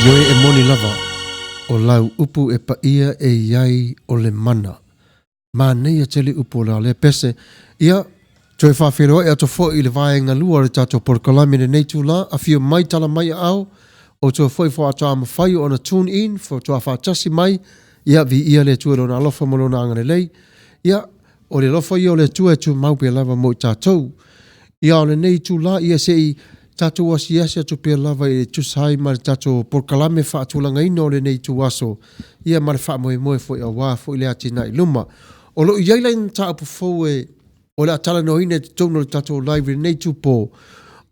Ioe e moni lava, o lau upu e paia e i ai o le mana. Manaia tele upu o la lea pese. Ia, toe faafeiloai atu foi i le vaega lua o le tatou polokalame i lenei itula, afio mai tala mai aao, outou foi faatoa mafai ona tune in, faatoa faatasi mai, ia viia le Atua i Lona alofa ma Lona agalelei. Ia, o le alofa ia o le Atua e tumau pea lava mo i tatou. Ia, o lenei itula, ia se i tatou asiasi atu pea lava e tusa ai ma le tatou polokalame faatulagaina o lenei ituaso, ia ma le faamoemoe foi aua foi le atinae i luma. O lo o i ai la mataupu fou e o le a talanoaina i totonu o le tatou live i lenei itupo,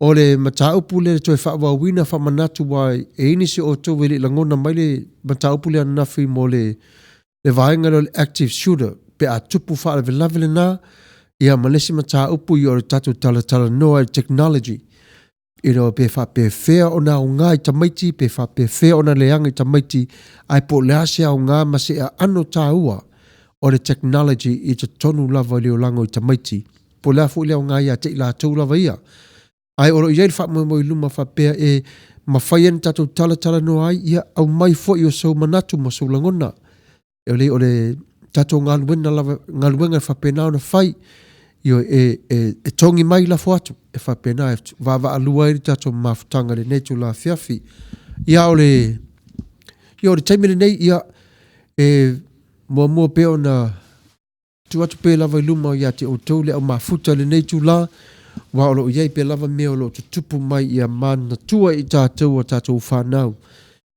o le mataupu lea toe faaauauina faamanatu aua e i ai nisi o outou e le i lagona mai le mataupu lea ananafi mo le vaega lea o le active shooter pe a tupu faalavelave lena, ia ma le isi mataupu ia o le tatou talatalanoa i le technology pe faapefea ona aoga i tamaiti, pe faapefea ona leaga i tamaiti, ae po o le a se aoga ma se aano taua o le technology i totonu lava i le olaga o tamaiti. Po o le a foi le aoga ia te i latou lava ia. Ae o lo o i ai le faamoemoe i luma faapea e mafai ona tatou talatalanoa ai, ia aumai foi o sou manatu ma sou lagona. E le o le tatou galuega lava, galuega e faapena ona fai, e togi mai lafo atu, e faapena e vaavaalua ai le tatou mafutaga i lenei itula afiafi. Ia o le, ia o le taimi lenei, ia e muamua pea ona tuu atu pea lava i luma ia te outou le au mafuta i lenei itula, aua o lo o i ai pea lava mea o lo o tutupu mai ia manatua i tatou o tatou whanau.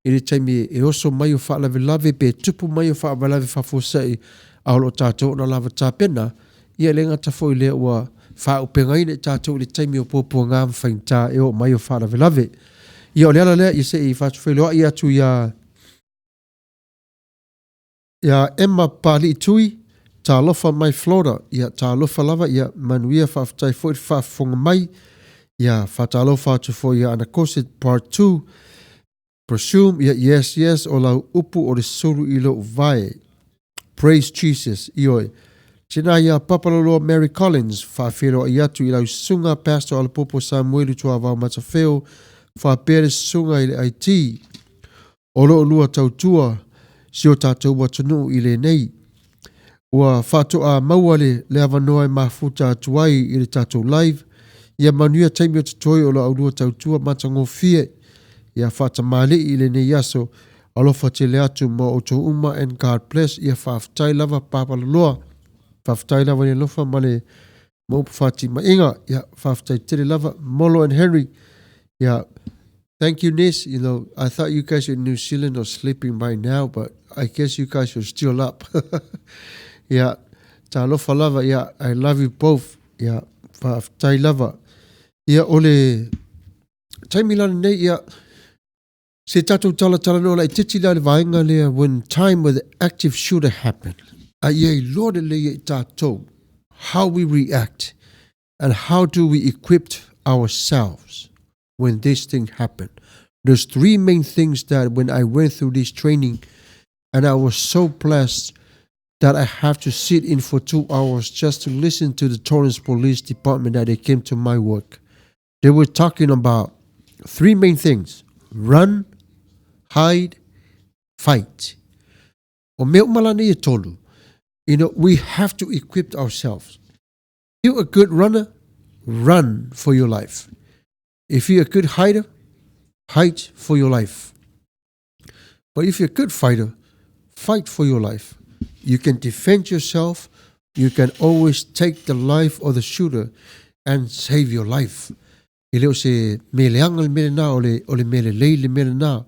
I le taimi e oso mai o faalavelave pe tupu mai o faalavelave faafuasei, a o lo o tatou ona lava tapena, ia le gata foi lea ua faaupegaina i tatou i le taimi o puapuaga ma faigata e oo mai o faalavelave. Ia o le ala lea, ia se i faatufeiloai atu ia Emma Paliitui, talofa mai Florida, ia talofa lava, ia manuia faafetai foi le faafofoga mai, ia faatalofa atu foi ia Anakose Part 2, Presume, ia yes, yes, o lau upu o le sulu i lou vae. Praise Jesus, ioe. Tina ia Papaloloa Mary Collins, faafeiloai atu i lau susuga Pastor Alapopo Samuelu Tuavao Matafeo, faapea le susuga i le IT. O lo o lua tautua si o tatou atunuu i lenei. Ua faatoa maua le avanoa e mafuta atu ai i le tatou live. Ia manuia taimi o totoe o lo aulua tautua matagofie. Ia faatamali'i i lenei aso. Alofa tele atu ma outou uma and God bless. Ia faafetai lava Papaloloa. Faafetai lava i le alofa ma le maupu fatimaiga. Ia faafetai tele lava Molo and Henry. Yeah. Thank you, Nis. I thought you guys in New Zealand are sleeping by now, but I guess you guys are still up. Yeah. Talofa lava. Yeah, I love you both. Yeah. Faafetai lava. Ia o le taimi la lenei, ia se tatou talatalanoa laitiiti la le vaega lea when time with the active shooter happen. A ia iloa lelei e i tatou how we react and how do we equip ourselves when this thing happened. There's three main things that when I went through this training, and I was so blessed that I have to sit in for 2 hours just to listen to the Torrance Police Department that they came to my work. They were talking about three main things: run, hide, fight. O mea uma la nei e tolu. We have to equip ourselves. If you're a good runner, run for your life. If you're a good hider, hide for your life. But if you're a good fighter, fight for your life. You can defend yourself. You can always take the life of the shooter and save your life. E le o se meleaga le mea lena, o le mea lelei le mea lena. O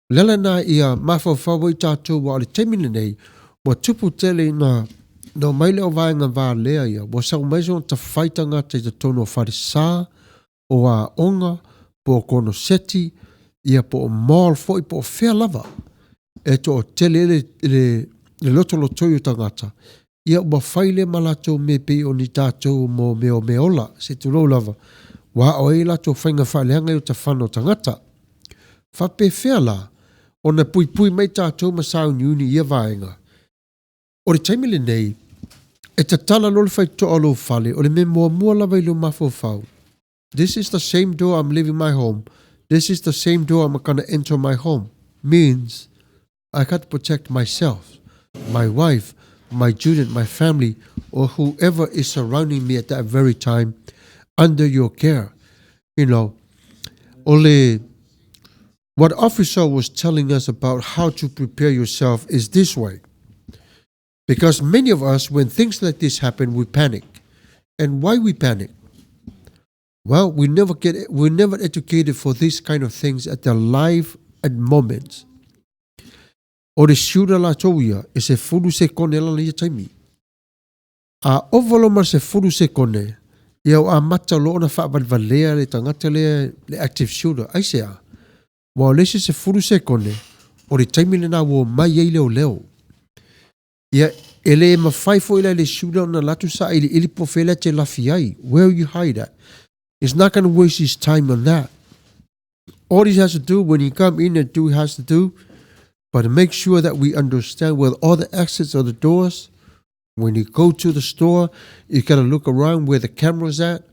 le ala lena ia mafaufau ai tatou aua o le taimi lenei, ua tupu tele ina na omai le au vaega valea ia, ua sau mai sona tafai tagata i totonu o falesa, o aoga, po o konoseti, ia po o mall foi, po o fea lava. E toatele le lotolotoi o tagata, ia ua fai lea ma latou mea pei o ni tatou mo mea o mea ola, se tulou lava. Ua ao ai latou faiga faaleaga i o tafana o tagata. Faapefea la, ona puipui mai tatou ma sauniuni i ia vaega. O le taimi lenei, e tatala loa le faitotoa o lou fale, o le mea muamua lava i lou mafaufau. This is the same door I'm leaving my home. This is the same door I'm gonna enter my home. Means I got to protect myself, my wife, my children, my family, or whoever is surrounding me at that very time under your care. You know, only what officer was telling us about how to prepare yourself is this way. Because many of us, when things like this happen, we panic. And why we panic? Well, we're never educated for these kind of things at the live at moments. O le shooter latou ia, e 10 sekone lana ia taimi. A ova loa ma le 10 sekone, ia ua amata loa ona faavalevalea le tagata lea le active shooter. Aisea? Aua o le isi 10 sekone, o le taimi lena ua omai ai leoleo. Ia, e le mafai foi la e le shooter ona alu atu sailiili po o fea la e te lafi ai. Where you hide at? He's not going to waste his time on that. All he has to do when he come in and do he has to do, but make sure that we understand where all the exits are the doors. When you go to the store, you gotta look around where the camera's at.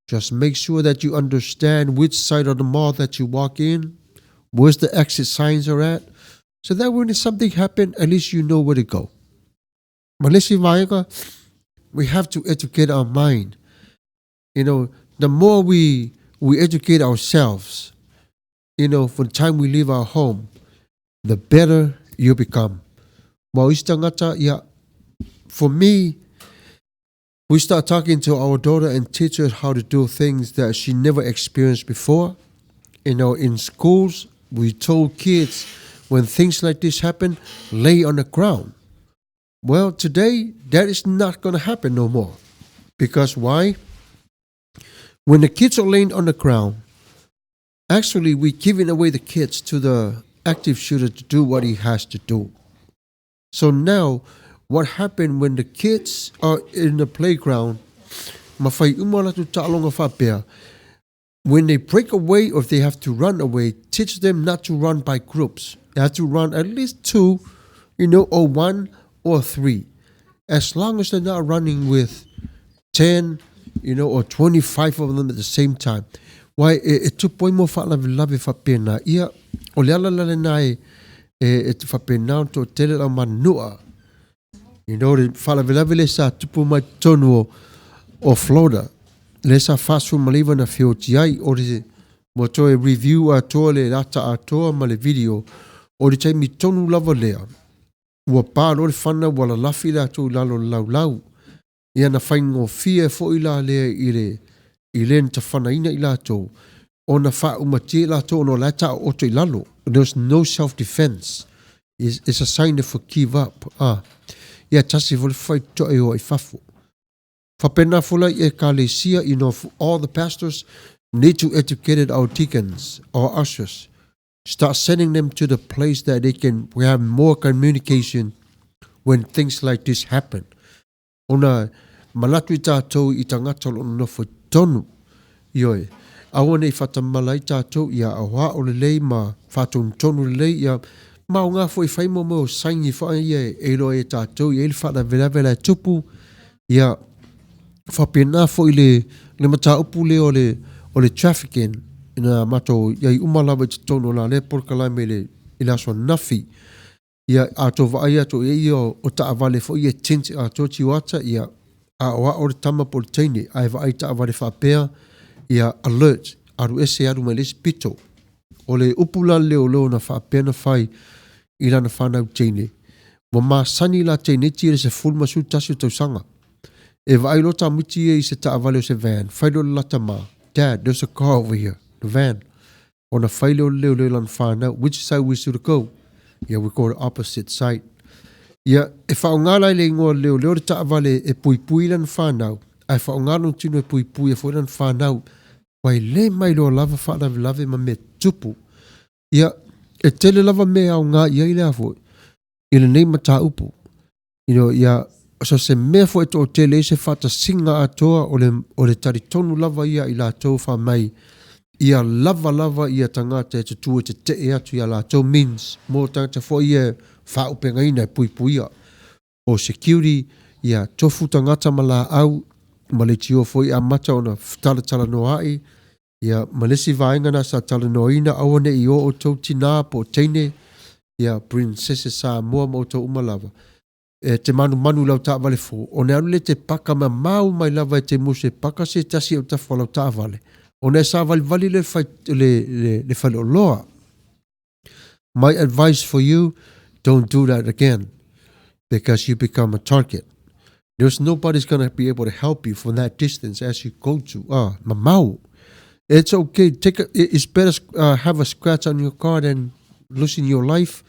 Just make sure that you understand which side of the mall that you walk in, where's the exit signs are at, so that when something happen, at least you know where to go. Ma le isi vaega, we have to educate our mind. You know, the more we educate ourselves, from the time we leave our home, the better you become. Aua o isi tagata, ia, for me, we start talking to our daughter and teach her how to do things that she never experienced before. In schools, we told kids when things like this happen, lay on the ground. Well, today, that is not going to happen no more. Because why? When the kids are laying on the ground, actually, we're giving away the kids to the active shooter to do what he has to do. So now, what happened when the kids are in the playground, ma fai uma latou taaloga faapea, when they break away or if they have to run away, teach them not to run by groups. They have to run at least two, or one or three. As long as they're not running with 10, or 25 of them at the same time. Aua e tupu ai mo faalavelave faapena. Ia, o le ala la lena e faapena ona toatele le au manunua. Le faalavelave lea sa tupu mai totonu o Florida, lea sa 49 na feoti ai, o le ua toe review atoa le data atoa ma le video, o le taimi tonu lava lea, ua pa loa le fana ua lalafi latou i lalo o le laulau. Ia na faigofie foi la lea i le na tafanaina i latou, ona faaumatia i latou ona o la e taooto i lalo. There's no self-defense. It's a sign for give up. Ah. Ia tasi foi le faitotoa e o ai fafo. Faapena foi la i ekalesia, all the pastors need to educate our deacons, our ushers. Start sending them to the place that they can we have more communication when things like this happen. Ona manatu i tatou i tagata o lo o nonofo i totonu. Ioe, aua ne i faatamala ai tatou ia aoao lelei ma faatonutonu lelei ia ma aoga foi e fai mo mea o saini foi ia e iloa ai e tatou e i ai le faalavelave la e tupu. Ia faapena foi le mataupu lea o le trafficking ina matou i ai uma lava i totonu o la lea polokalame i le aso ananafi. Ia a outou vaai atu i ai ia o taavale foi ia e tint atoa tioata ia aoao le tama po o le teine ae vaai taavale faapea ia alert alu ese alu mai le isi pito. O le upu la leoleo na faapea na fai i lana fanau teine. Ua masani la teineiti i le 11 o tausaga. E vaai loa tamaiti ia i se taavale o se van, fai loa le la tama, Dad, there's a car over here, the van. Ona fai lea o le leoleo i lana fanau, which side we should go? Ia, we go the opposite side. Ia, e faaaoga la i le igoa o le leoleo le taavale e puipui i lana fanau, ae faaaoga lona tino e puipui ai foi lana fanau. Aua e le mailoa lava faalavelave ma mea tutupu. Ia, e tele lava mea e aoga i ai lea foi, i lenei mataupu. Ia, so se mea foi e toatele ai se faatasiga atoa o le talitonu lava ia i latou fai mai, ia lava lava ia tagata e tutū e tetee atu ia latou means mo tagata foi ia e faaupegaina e puipuia. O security, ia tofu tagata ma laau, ma leitioa foi e amata ona talatala noa ai. Ia, ma le isi vaega lena sa talanoaina, aua ne i o outou tinā po o teine, ia, princesse Samoa ma outou uma lava, e te manumanu i lau taavale fou, ona e alu lea e te paka mamao mai lava e te musu e paka se tasi i autafa o lau taavale, ona e savalivali lea i le, le, le faleoloa. My advice for you, don't do that again because you become a target. There's nobody's gonna be able to help you from that distance as you go to, mamao. It's okay, take a, it's better have a scratch on your car than losing your life.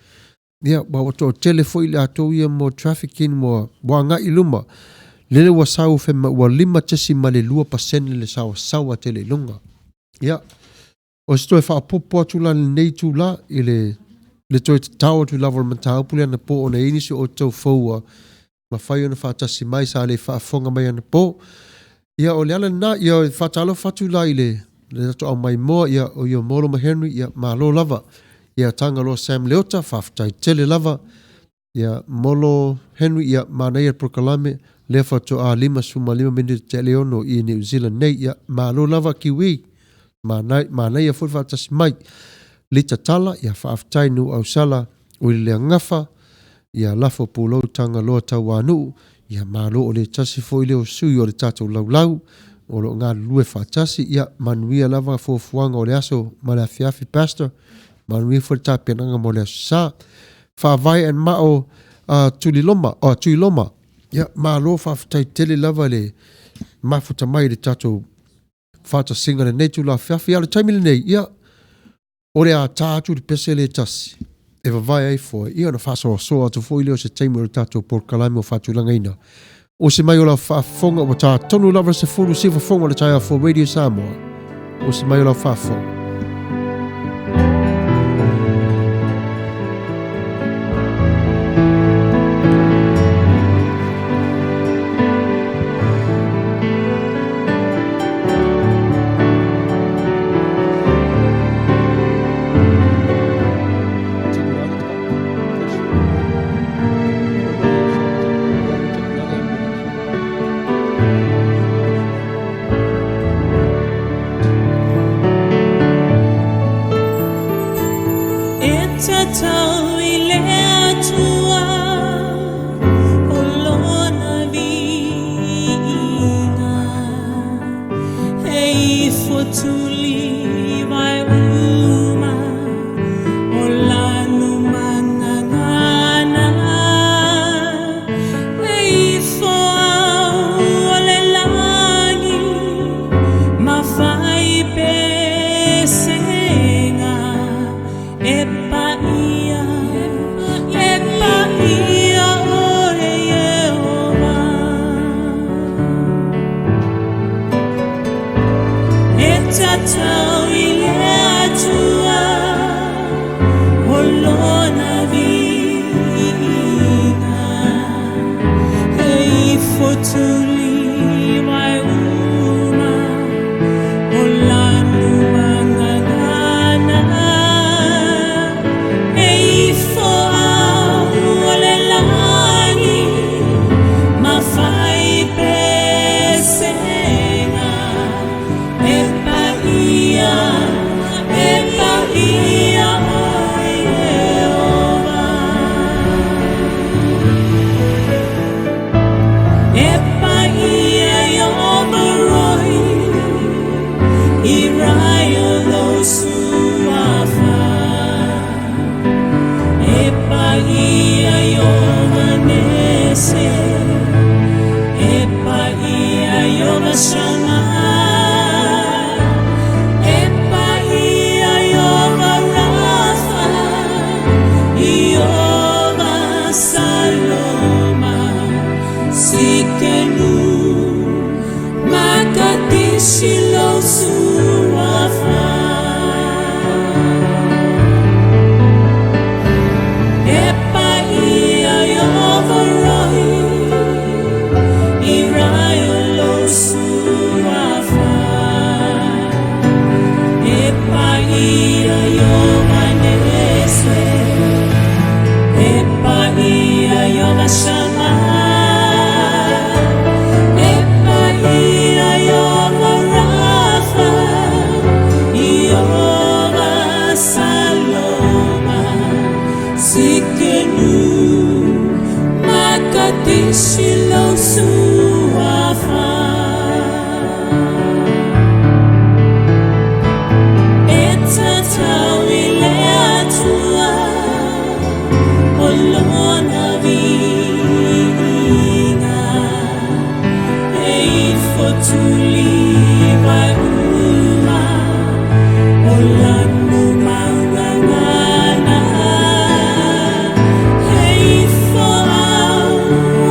Ia, ua toatele foi latou ia mo trafficking ua agai i luma. Lele ua sau fai mai ua 5.2% le saoasaoa tele i luga. Ia, o se toe faaopoopo atu la i lenei itula i le le toe tatao atu lava o le mataupu lea anapo ona e i ai nisi o outou fou ua mafai ona faatasi mai sa le faafofoga mai anapo. Ia, o le ala lena, ia, e faatalofa atu la i le le tatou aumaimoa, ia, o ia Molo ma Henry, ia, malo lava. Ia, Tagaloa Sam Leota, faafetai tele lava. Ia, Molo Henry, ia, manaia le polokalame, lea faatoa 55 minute tea le 6 i New Zealand nei. Ia, malo lava Kiwi, manaia foi le faatasi mai. Lita Tala, ia, faafetai Nuuausala, Uilileagafa, ia, lafo pulou Tagaloa Tauanuu, ia, malo o le tasi foi lea o sui o le tatou laulau o lo o galulue faatasi. Ia, manuia lava fuafuaga o le aso ma le afiafi Pastor, manuia foi le tapenaga mo le Aso Sa. Faavae and Mao Tuliloma, Tuiloma, ia, malo faafetai tele lava le mafuta mai i le tatou faatasiga i lenei itula afiafi. Ia, o le taimi lenei, ia, o le a ta atu le pese lea e tasi e vavae ai foe, ia ona faasoasoa atu foi lea o se taimi o le tatou polokalame o faatulagaina. O se mai o lau faafofoga ua ta tonu lava le 10 siufofoga o le taeao fou Radio Samoa. O se mai o lau faafofoga. E tatau i le Atua o Lona viiga, E ifo tuli vai uma o lanu mangangana, E ifo au o le lagi ma fai pesega, E paia, e paia oe Ieova. E tatau i le Atua o Lona viiga, E ifo tuli mai uma o lanu mangangana, E ifo au o le lagi ma fai pesega, E paia, e paia oe Ieova. E paia Ieova Rohi, i rae o lou suafa. E paia Ieova Nese, e paia Ieova Shama, E paia Ieova Rafa, Ieova Saloma, Sikenu, Makatishi lou suafa. E paia Ieova Rohi, i rae o lou suafa. E paia Ieova Nese, e paia Ieova Shama, E paia Ieova Rafa, Sikenu Makatishi lou suafa E tatau i le Atua o lona viiga E ifo tuli vai uma o lanu maugagana E ifo au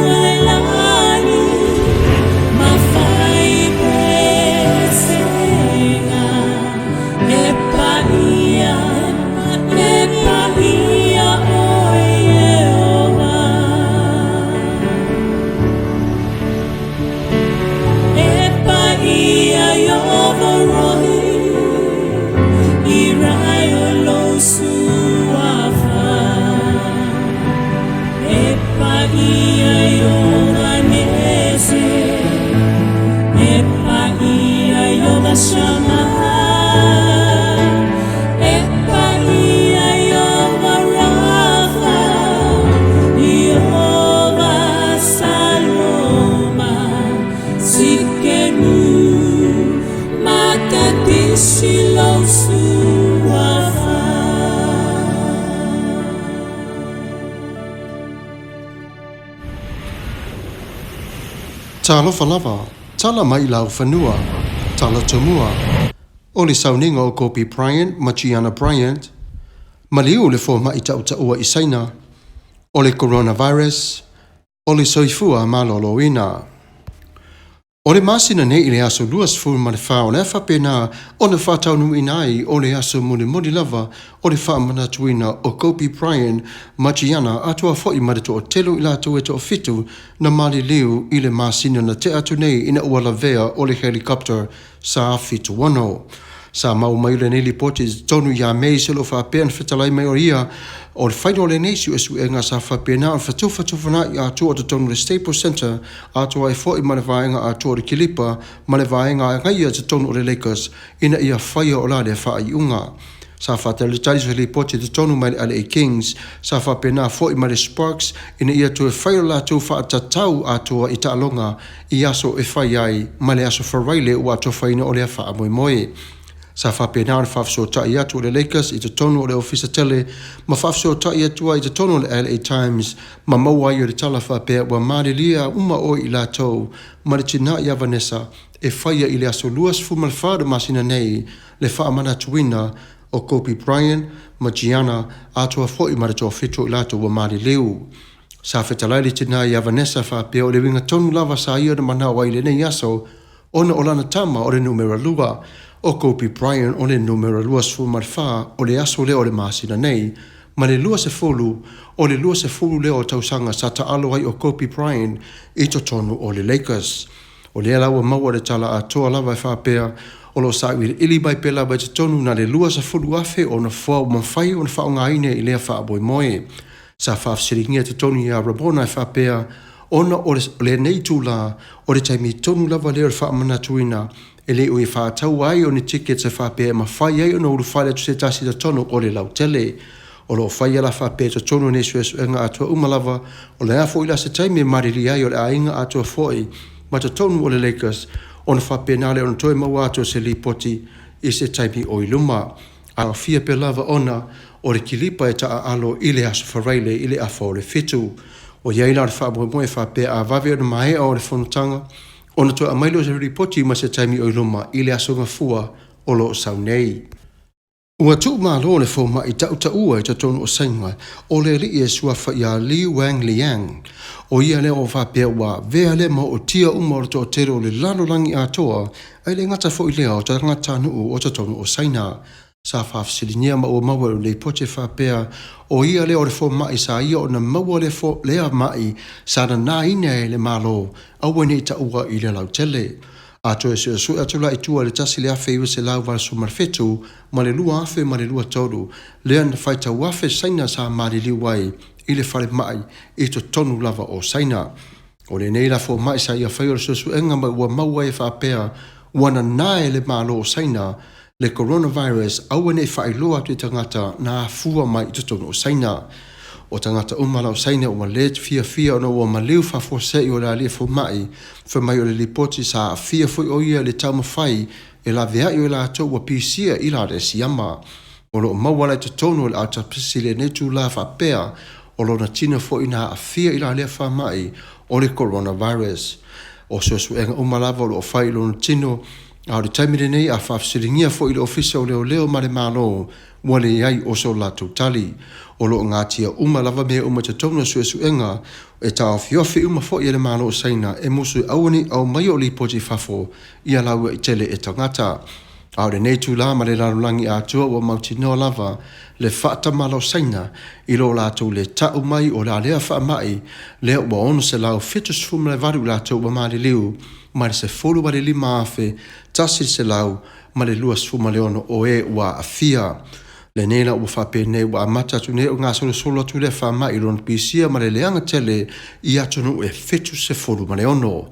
e lagi ma fai pesega E paia, e paia oe Ieova E paia Ieova Rohi I rai o lou suafa E paia Ieova Nese E paia Ieova Shama E paia Ieova Rafa Ieova Saloma Sikenu Makatishi lou suafa. Talofa lava, tala mai laufanua, tala tomua. O le sauniga o Kobe Bryant ma Gianna Bryant, maliu le fomaʻi taʻutaʻua i Saina, o le coronavirus, o le soifua malōlōina. O le masina nei i le aso 24 o le a faapena ona faataunuuina ai o le aso mulimuli lava o le faamanatuina o Kobe Bryant ma Gianna atoa foi ma le toatele o i latou e toafitu na maliliu i le masina na tea atu nei ina ua lavea o le helicopter sa 76. Sa maua mai lenei lipoti i totonu ia Mei se o lo o faapea ona fetalai mai o ia o le faiga o lenei suesuega sa faapena ona fatufatufanai atoa o totonu o le Staples Center atoa ai foi ma le vaega atoa o le Kilipa ma le vaega agaia i totonu o le Lakers ina ia faia o la lea faaiuga. Sa faatalitali se lipoti i totonu mai le LA Kings, sa faapena foi ma le Sparks ina ia toe fai o latou faatatau atoa i taaloga i aso e fai ai ma le aso Faraile ua atofaina o lea faamoemoe. Sa faapena ona faafesootai atu le Lakers i totonu o le ofisa tele ma faafesootai atu ai i totonu o le LA Times ma maua ai o le tala faapea ua malilia uma o i latou ma le tinā ia Vanessa e faia i le aso 24 o le masina nei le faamanatuina o Kobe Bryant ma Gianna atoa foi ma le toafitu o i latou ua maliliu. Sa fetalai le tinā ia Vanessa faapea o le uiga tonu lava sa ia na manao ai i lenei aso ona o lana tama o le numera lua, o Kobe Bryant o le numera 24 o le aso lea o le masina nei, ma le 20 o le 20 lea o tausaga sa taalo ai o Kobe Bryant i totonu o le Lakers. O lea la ua maua le tala atoa lava e faapea o lo o sailiili mai pea lava i totonu na le 20,000 o nofoa ua mafai ona faaaogaina i lea faamoemoe. Sa faafesiligia i totonu ia Ramona e faapea ona o lenei itulā o le taimi tonu lava lea o le faamanatuina e le o i faataua ai o ni tickets e faapea e mafai ai ona ulufale atu se tasi i totonu o le lautele. O lo o faia la faapea i totonu o nei suesuega atoa uma lava, o le a foi la se taimi e malilie ai o le aiga atoa foi ma totonu o le Lakers ona faapena lea ona toe maua atu o se lipoti i se taimi o i luma. Aofia pea lava ona o le kilipa e taaalo i le aso Faraile i le afa o le 7. O i ai la o le faamoemoe faapea a vave ona maea o le fonotaga ona toe aumai lea o se lipoti ma se taimi o i luma i le aso Gafua o lo o sau nei. Ua tuumalo le fomaʻi taʻutaʻua i totonu o Saina o le alii e suafa ia Li Wang Liang. O ia lea o faapea ua avea lea ma ootia uma o le toatele o le lalolagi atoa ae le gata foi lea o tagatanuu o totonu o Saina. Sa faafesiligia ma ua maua i le lipoti e faapea o ia lea o le fomaʻi sa ia ona maua le lea maʻi sa nanaina e le Malo aua nei taua i le lautele. A toe suesue atu la i tua i le 1987 ma le 2023 lea na faitau afe Saina sa maliliu ai i le falemai i totonu lava o Saina. O lenei la fomaʻi sa ia faia o le suesuega ma ua maua ai e faapea ua nanae le Malo o Saina le coronavirus aua nei faailoa atu i tagata na afua mai i totonu o Saina. O tagata uma la o Saina ua le fiafia ona ua maliu faafuasei o le alii fomai, fai mai o le lipoti sa aafia foi o ia i le taumafai e laveai o i latou ua pisia i la le siama. O lo o maua la i totonu o le autopsy i lenei itula faapea o lona tino foi na aafia i la lea faamai o le coronavirus. O suesuega uma lava o lo o fai i lona tino, a o le taimi lenei a faafesiligia foi i le Ofisa o Leoleo ma le Malo, ua leai o so latou tali. O lo o gatia uma lava mea uma i totonu o suesuega e taofiofi uma foi e le Malo o Saina e musu e aua ne i aumaia o lipoti i fafo ia lauaitele e tagata. A o lenei itula ma le lalolagi atoa ua mautinoa lava le faatamala o Saina i lo latou le ta'u mai o la lea faamai lea ua 678 i latou ua maliliu ma le 15,126 o e ua aafia. Lenei la ua faapenei ua amata atu nei o gasolosolo atu lea faamai i lona pisia ma le leaga tele i atunuu e 76.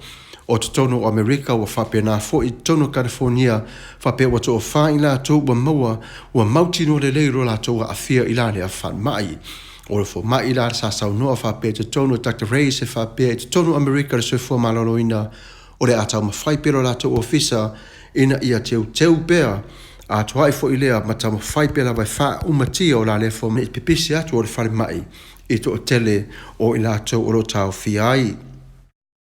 O totonu o Amerika ua faapena foi i totonu o Kalifonia faapea ua toafa i latou ua maua ua mautinoa lelei lo latou aafia i la lea faamai. O le fomai la sa saunoa faapea i totonu o Dr. Hayes e faapea i totonu o Amerika le soifua maloloina o le a taumafai pea lo latou ofisa ina ia teuteu pea atoai foi lea ma taumafai pea lava e faaumatia o la lea fomai pipisi atu o le falemai i toatele o i latou o lo o taofia ai.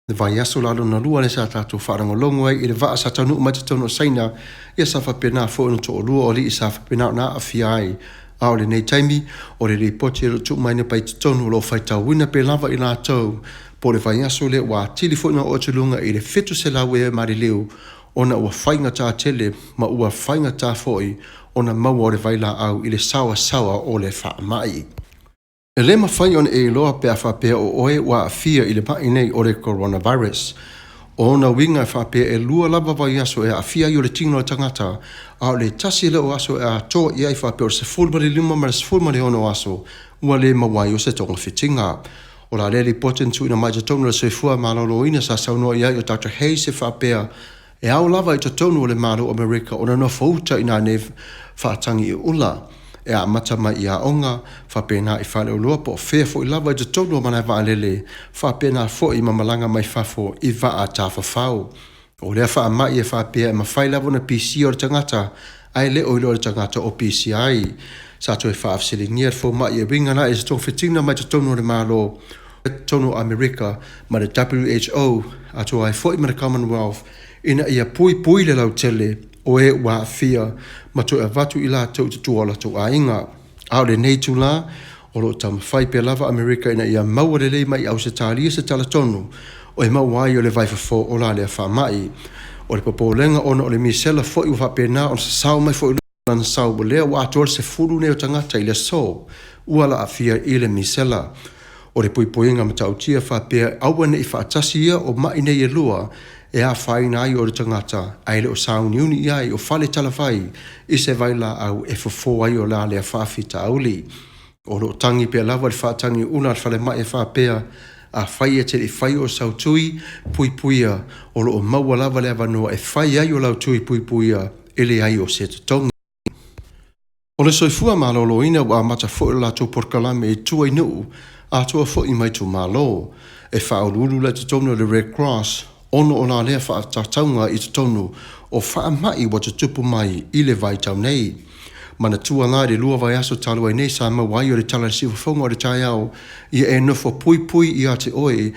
Le vaiaso la lona lua lea sa tatou faalogologo ai i le vaa sa taunuu mai totonu o Saina, ia sa faapena foi ona toalua o alii sa faapena ona aafia ai. A o lenei taimi, o le lipoti o lo o tuu mai nei i totonu o lo o faitauina pea lava i latou po o le vaiaso lea ua atili foi ona oo atu i luga i le 700 e maliliu ona ua faigata tele ma ua faigata foi ona maua o le vailaau i le saoasaoa o le faamai. E le mafai ona e iloa pe a faapea o oe ua aafia i le mai nei o le coronavirus. O ona uiga e faapea e lua lava vaiaso e aafia ai o le tino o le tagata, a o le tasi lea o aso e atoa i ai faapea o le 15 ma le 16 aso, ua le maua ai o se togafitiga. O la lea lipoti na tuuina mai i totonu o le Soifua Maloloina sa saunoa i ai o Dr. Hayes e faapea, e ao lava i totonu o le Malo o Amerika ona nofouta i nā nei faatagi i ula e amata mai i aoga, faapena i faleoloa po o fea foi lava i totonu o malae vaalele, faapena foi ma malaga mai fafo i vaa tafafao. O lea faamai e faapea e mafai lava ona pisia o le tagata ae le o iloa e le tagata o pisia ai. Sa toe faafesiligia le fomai e uiga la i se togafitiga mai totonu o le Malo, totonu o Amerika ma le WHO atoa ai foi ma le Commonwealth ina ia puipui le lautele o e ua aafia ma toe avatu i latou i tua o latou aiga. A o lenei itula, o lo o taumafai pea lava Amerika ina ia maua lelei mai i Ausetalia se tala tonu e maua ai o le vaifofo o la lea faamai. O le popolega ona o le misela foi ua faapena ona sasao mai foi lana sau, o lea ua atoa le 10 nei o tagata i le aso ua aafia i le misela. O le puipuiga matautia faapea aua ne i faatasi ia o mai nei e lua e afaina ai o le tagata ae le o sauniuni i ai o fale talavai i se vailaau e fofo ai o la lea faafitauli. O lo o tagi pea lava le faatagi ula a le falemai e faapea, afai e te le i fai o sau tui puipuia, o lo o maua lava le avanoa e fai ai o lau tui puipuia e leai o se totogi. O le soifua maloloina ua amata foi o le latou polokalame i tua i nuu atoa foi ma itumalo. E faauluulu la i totonu o le Red Cross ona o la lea faatatauga i totonu o faamai ua tutupu mai i le vaitau nei. Manatua la i le 2 vaiaso talu ai nei sa maua ai o le tala i le siufofoga o le taeao, ia e nofo puipui ia te oe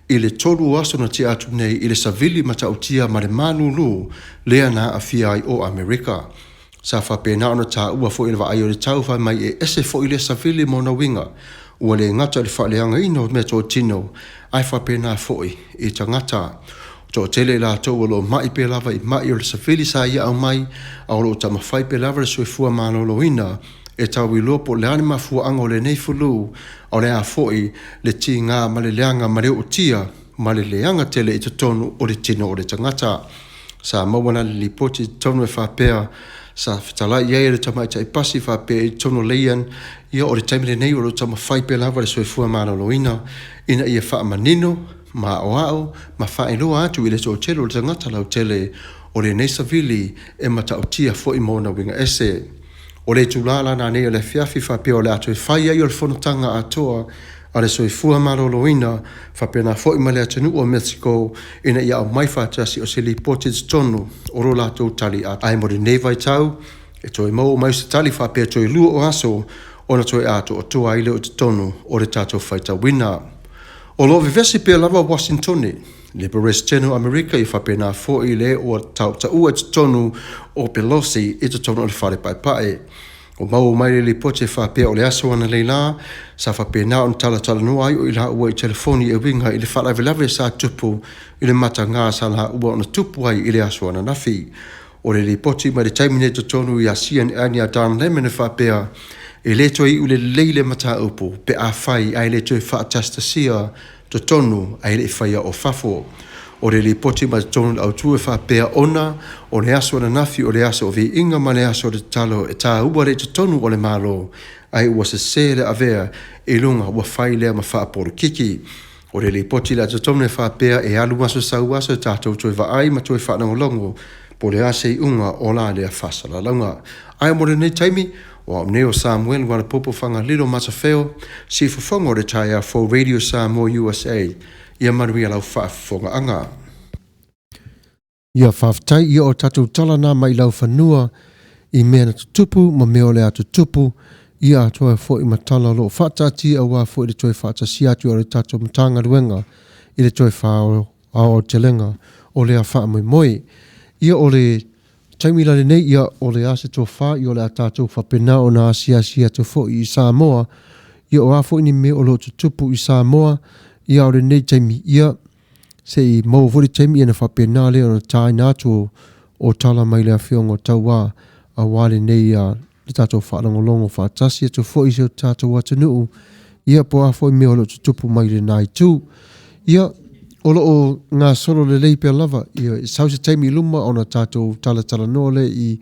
i le 3 aso na tea atu nei i le savili matautia ma le malulu lea na aafia ai o Amerika. Sa faapena ona taua foi le vaai o le tau fai mai e ese foi lea savili ma ona uiga, ua le gata i le faaleagaina o meatotino, ae faapena foi i tagata. Toatele i latou o lo o mai pea lava i mai o le savili sa ia aumai, a o lo o taumafai pea lava le soifua maloloina e tau iloa po o le a le mafuaaga o lenei fulu, a o le a foi le tiga ma le leaga ma le ootia ma le leaga tele i totonu o le tino o le tagata. Sa maua la le lipoti i totonu e faapea, sa fetalai i ai le tamaitai pasi faapea i totonu o Leian, ia o le taimi lenei o lo o taumafai pea lava le soifua maloloina ina ia faamanino ma aoao ma faailoa atu i le toatele o le tagata lautele o lenei savili e matautia foi ma ona uiga ese. O le itulā la nanei o le afiafi faapea o le a toe fai ai o le fonotaga atoa a le Soifua Maloloina faapena foi ma le atunuu o Mexico ina ia aumai faatasi o se lipoti i totonu o lo latou tali ae mo lenei vaitau e toe maua mai se tali faapea toe 2 o aso ona toe atoatoa ai lea i totonu o le tatou faitauina. O lo o vevesi pea lava Wasitoni, le Peresetene o Amerika i faapena foi le ua tautaua i totonu o Pelosi i totonu o le fale paepae. Ua maua mai le lipoti e faapea o le aso analeila sa faapena ona talatalanoa ai o i laua i telefoni e uiga i le faalavelave sa tupu i le mataga sa laua ona tupu ai i le aso ananafi. O le lipoti mai le taimi nei i totonu ia CNN ia Don Lemon e faapea, e le toe iu lelei le mataupu pe afai ae le toe faatasitasia totonu ae le i faia o fafo. O le lipoti mai totonu o le autu e faapea ona o le aso ananafi o le aso o viiga ma le aso o le tatalo e taua le i totonu o le Malo, ae ua sese le avea i luga ua fai lea ma faapolokiki. O le lipoti le totonu e faapea e alu aso sau aso e tatou toe vaai ma toe faalogologo po o le a se iuga o la lea faasalalauga. Ae mo lenei taimi, o au nei o Samuel Ualapopo Fagalilo Matafeo, siufofoga o le taeao fou Radio Samoa USA, ia manuia lau faafofogaaga. Ia faafetai ia o tatou tala nā mai laufanua i mea na tutupu ma mea o le a tutupu, ia atoa foi ma tala o lo o faataatia aua foi le toe faatasia atu o le tatou Matagaluega i le toe faaotelega o lea faamoemoe. Ia o le taimi la lenei, ia o le a se tofa, ia o le a tatou faapena ona asiasi atu foi i Samoa, ia o a foi ni mea o lo o tutupu i Samoa, ia o lenei taimi, ia se i maua foi le taimi ia na faapena lea ona taina atu o tala mai le afioga o Tauā aua lenei le tatou faalogologo faatasi atu foi i si o tatou atunuu, ia po o a foi mea o lo o tutupu mai lena itu. Ia, o lo o gasolo lelei pea lava, ia e sau se taimi i luma ona tatou talatalanoa lea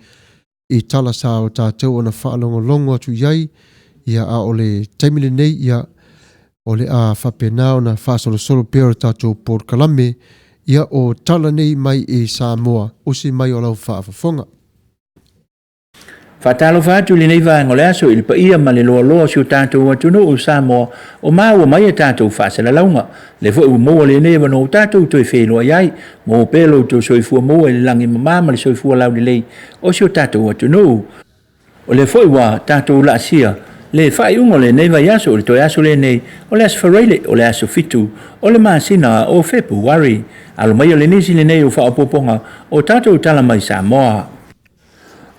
i tala sa o tatou ona faalogologo atu i ai, ia a o le taimi lenei, ia o le a faapena ona faasolosolo pea o le tatou polokalame, ia o tala nei mai i Samoa, usi mai o lau faafofoga. Faatalofa atu i lenei vaega o le aso i le paia ma le loaloa o si o tatou atunuu o Samoa o maua mai a tatou faasalalauga. Le foi ua maua lenei avanoa ua tatou toe feiloai ai, maua pea lo outou soifua maua i le lagi mama ma le soifua laulelei o si o tatou atunuu. O lea foi ua tatou laasia le faaiuga o lenei vaiaso, o le toe aso lenei o le aso Faraile, o le aso 7 o le masina o Fepuari. Alo mai o le nisi lenei o faaopoopoga o tatou tala mai Samoa.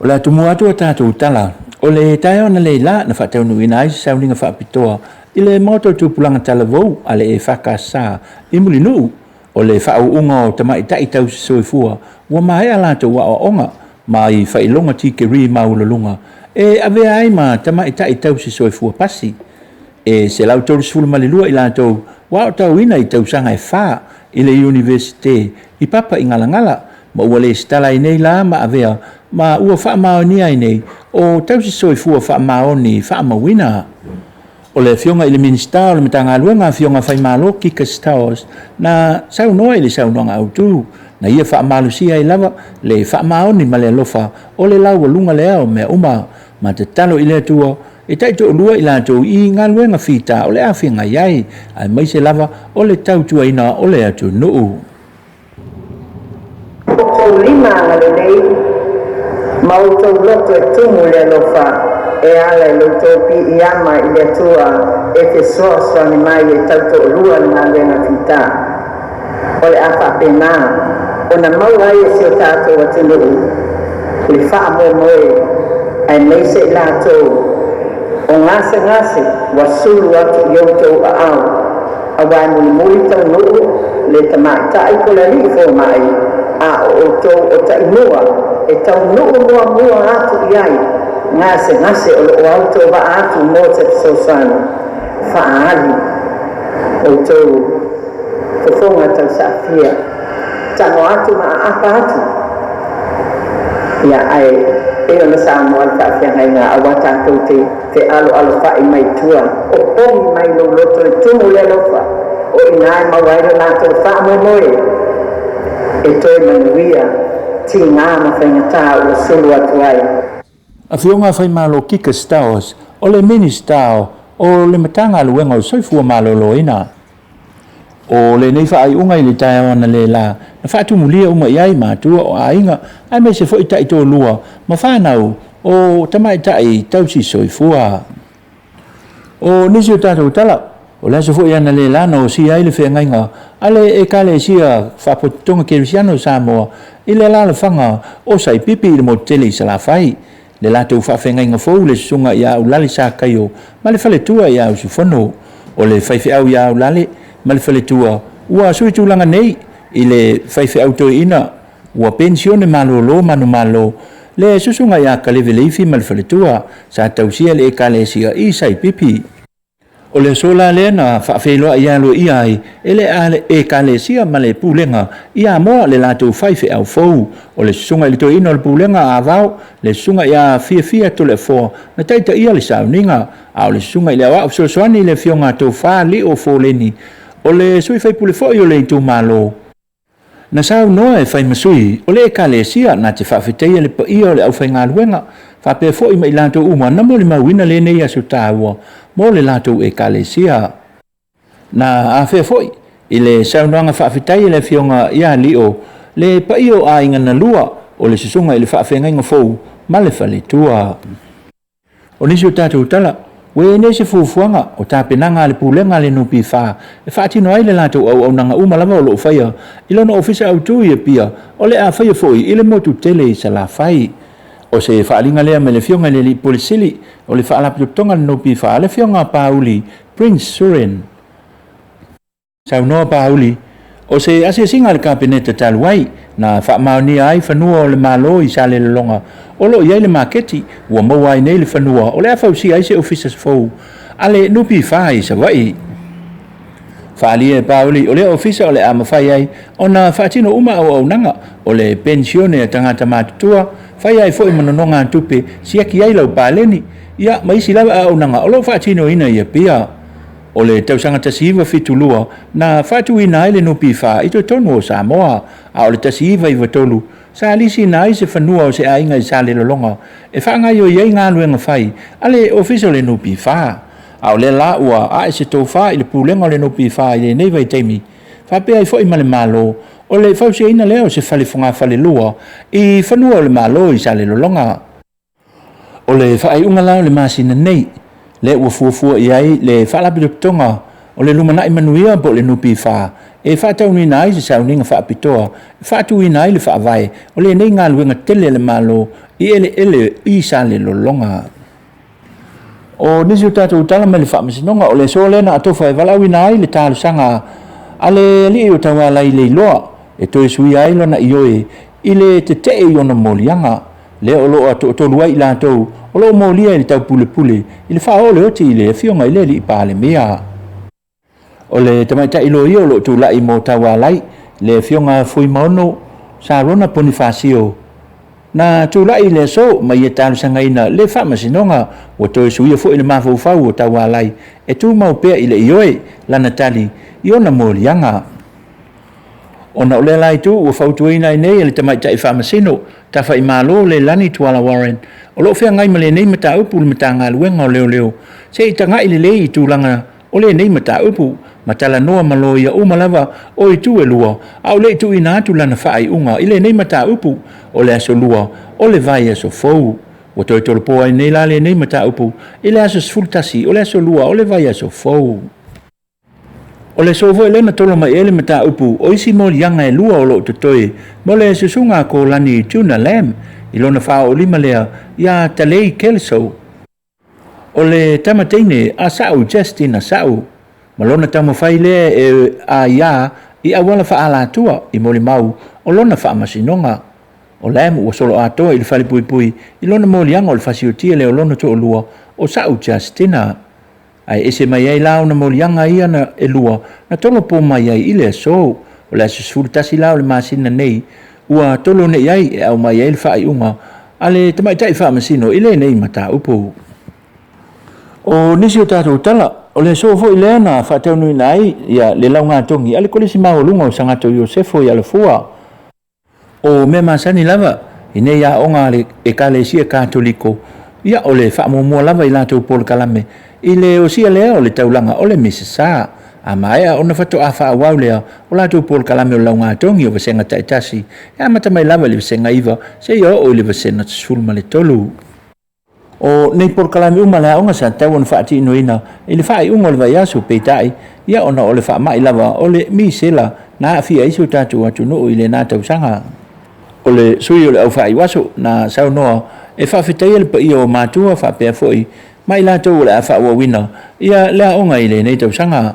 O le atumua atu o tatou tala, o le taeao analeila na faataunuuina ai se sauniga faapitoa i le maota o tupulaga talavou a le EFKS i Mulinuu, o le faauuga o tamaitai tausi soifua ua maea latou aoaoga ma i faailoga tikeri maualuluga e avea ai ma tamaitai tausi soifua pasi. E 132 i latou ua aotauina i tausaga e 4 i le Iunivesite i papa i Galagala, ma ua lesitala ai nei la ma avea ma ua faamaonia ai nei o tausi soifua faamaoni faamauina. O le afioga i le Minisita o le Matagaluega, afioga Faimalo Kika Stowers, na saunoa i le saunoaga autu, na ia faamalosia ai lava le faamaoni ma le alofa o le laualuga lea o mea uma, ma tatalo i le Atua e taitoalua i latou i galuega fita o le a feagai ai, aemaise lava o le tautuaina o le atunuu. O tou lima agalelei ma outou loto e tumu i le alofa e ala i lo outou piiama i le Atua e fesoasoani mai e tautoalua le galuega fita. O le a faapena ona maua ai e si o tatou atunuu le faamoemoe aemaise i latou o gasegase ua sulu atu i outou aao, auā e mulimuli taunuu le tamaitai po le alii fomai, a o outou o taimua e taunuu muamua atu i ai gasegase o loo autovaa atu mo se fesoasoani faaali outou fofoga tausaafia, tago atu ma aapa atu. Ia ae pei ona saunoa le faafeagaiga auā tatou te fealoalofa'i mai tua, opogi mai lou loto e tumu le alofa, o inā e maua ai lo latou faamoemoe e toe manuia tigā ma faigatā ua sulu atu ai. Afioga Faimalo Kika Stowers, o le Minisita o le Matagaluega o le Soifua Maloloina. O lenei faaiuga i le taeao analeila na faatumulia uma i ai matua o aiga aemaise foi taitoalua ma fanau o tamaitai tausi soifua. O nisi o tatou tala, o le aso foi analeila na osia ai le feagaiga a le Ekalesia Faapotopotoga Kerisiano o Samoa i le alaalafaga o Saipipi i le motu tele i Salafai, le latou faafeagaiga fou le Susuga ia Aulale Sakaio ma le faletua ia Usufono. O le faifeau ia Aulale ma le faletua ua sui tulaga nei i le faifeau toeaina ua penisione malolo manumalo le Susuga ia Kaleve Leifi ma le faletua sa tausia le Ekalesia i Saipipi. O le aso la lea na faafeiloai aloaia ai e le Ekalesia ma le Pulega i Amoa le latou faifeau fou. O le Susuga i le Toeaina o le Pulega a Avao, le Susuga ia Fiafia Toleafoa na taitaia le sauniga, a o le Susuga i le Aoao Fesoasoani le Afioga a Tofa Lio Foleni, o le sui faipule foi o le itumalo, na saunoa e fai ma sui o le Ekalesia na te faafetaia le paia o le aufaigaluega faapea foi ma i latou uma na molimauina lenei aso taua mo le latou Ekalesia. Na afea foi i le saunoaga faafetai a le Afioga ia Lio le paia o aiga na lua o le susuga i le faafeagaiga fou ma le faletua. O nisi o tatou tala, ua i ai nei se fuafuaga o tapenaga a le Pulega a le NPF e faatino ai le latou auaunaga uma lava o lo o faia i lona ofisa autu i Apia, o le a faia foi i le motu tele i Salafai. O se faaaliga lea mai le Afioga i le Alii Pule Sili o le Faalapotopotoga a le NPF, le Afioga Pauli Prince Surin. Saunoa Pauli, o se asiasiga a le Kapeneta talu ai, na faamaonia ai fanua o le Malo i Salelologa o lo o i ai le maketi ua maua ai nei le fanua o le a fausia ai se ofisa fou a le NPF i Savaii. Faaalia e Pauli, o lea ofisa o le a mafai ai ona faatino uma auaunaga o le penisione a tagata matutua, fai ai foi ma nonogatupe, siaki ai lau paleni, ia ma isi lava auaunaga o lo o faatinoina i Apia. O le tausaga 1972 na faatuina ai le NPF i totonu o Samoa, a o le 1993 sa lisiina ai se fanua o se aiga i Salelologa e faagaoioi ai galuega fai a le Ofisa o le NPF. A o lea la ua ae se tofa i le Pulega o le NPF i lenei vaitaimi, faapea ai foi ma le Malo, o le fausiaina lea o se fale fogafalelua i fanua o le Malo i Salelologa. O le faaiuga la o le masina nei, lea ua fuafua i ai le Faalapotopotoga o le Lumanai Manuia po o le NPF e faataunuina ai se sauniga faapitoa e faatuina ai le faavae o lenei galuega tele a le Malo i eleele i Salelologa. O nisi o tatou tala mai le Faamasinoga, o le aso lea na atofa e valaauina ai le talosaga a le alii o Taualai Leiloa e toe suia ai lona ioe i le tetee i ona moliaga, lea o lo o toatolu ai i latou o lo o molia i le taupulepule i le faaoo le oti i le Afioga i le Alii Palemia. O le tamaitai loia o lo o tulai mo Taualai, le Afioga Fuimaono Sarona Ponifasio, na tulai i le aso ma ia talosagaina le faamasinoga ua toe suia foi le mafaufau o Taualai e tumau pea i le ioe lana tali i ona moliaga. Ona o lea la itu ua fautuaina ai nei e le tamaitai faamasino Tafaimalo Leilani Tuala Warren o lo o feagai ma lenei mataupu i le Matagaluega o Leoleo se i tagai lelei i tulaga o lenei mataupu ma talanoa ma loia uma lava o itu e lua a o le i tuuina atu lana faaiuga i lenei mataupu o le aso Lua o le vaiaso fou. Ua toe tolopo ai nei la lenei mataupu i le aso 11 o le aso Lua o le vaiaso fou. O le aso foi lea na tolo mai ai le mataupu o isi moliaga e lua o lo o totoe mo le susuga a Kolani Tuna Lam i lona faaoolima lea iā Talei Kelso. O le tama teine a Sa'u Justina Sa'u ma lona taumafai lea e aia i auala faaalatua i molimau o lona faamasinoga. O Lam ua solo atoa i le falepuipui i lona moliaga o le fasiotia lea o lona toalua o Sa'u Justina. Ae ese mai ai la ona moliaga ia na e lua na tolopo mai ai i le aso. O le aso 11 la o le masina nei ua tolo nei ai e aumai ai le faaiuga a le tamaitai faamasino i lenei mataupu. O nisi o tatou tala, o le aso foi lea na faataunuuina ai ia le laugatogi a le Kolisi Maualuga o Sagato Iosefo i Alafua. O mea masani lava i nei aoga a le Ekalesia Katoliko, Ia, o le faamuamua lava i latou polokalame i le osia lea o le taulaga o le Misasa. A maea ona faatoa faaauau lea o latou polokalame o le laugatogi o vasega taitasi e amata mai lava i le vasega 9 seia oo i le vasega 13. O nei polokalame uma a le aoga sa tatau ona faatinoina i le faaiuga o le vaiaso, peitai, ia ona o le faamai lava o le misela na aafia ai si o tatou atunuu i lena tausaga. O le sui o le au faaiuaso na saunoa e faafetaia le paia o matua faapea foi ma i latou o le a faaauauina ia le aoga i lenei tausaga.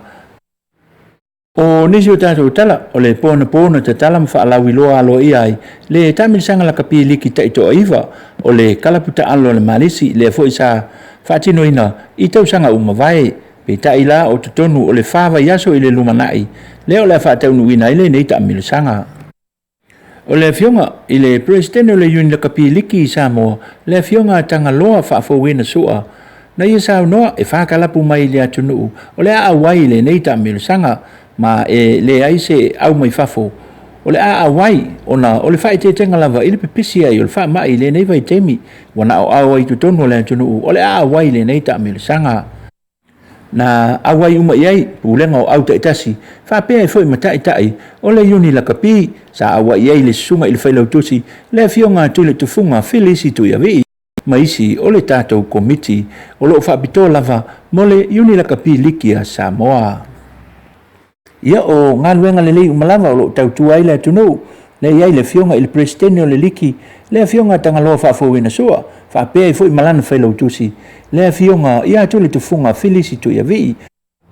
O nisi o tatou tala, o le po anapo na tatala ma faalauiloa aloaia ai le taamilosaga lakapi liki taitoaiva o le kalapu taalo a le Malisi, lea foi sa faatinoina i tausaga ua mavae. Peitai la o totonu o le fa vaiaso i le lumanai lea o le a faataunuuina ai lenei taamilosaga. O le Afioga i le Peresetene o le Iuni Lakapi Liki i Samoa, le Afioga a Tagaloa Faafouina Sua, na ia saunoa e fa kalapu mai i le atunuu o le a auai i lenei taamilosaga, ma e leai se au mai fafo o le a auai ona o le faaeteetega lava i le pipisi ai o le faamai i lenei vaitaimi, ua na o ao ai i totonu o le atunuu o le a auai i lenei taamilosaga. Na auai uma i ai pulega o au taitasi faapea ai foi ma taitai o le Iuni Lakapi sa auai i ai le susuga i le Failautusi, le Afioga a Tuiletufuga Filisi Tuiavii ma isi o le tatou Komiti o lo o faapitoa lava mo le Iuni Lakapi Liki a Samoa. Ia, o galuega lelei uma lava o lo o tautua ai le atunuu, lea e i ai le Afioga i le Peresetene o le Liki, le Afioga a Tagaloa Faafouina Sua, faapea ai foi ma lana Failautusi, le Afioga ia Tuiletufuga Filisi Tuiavii.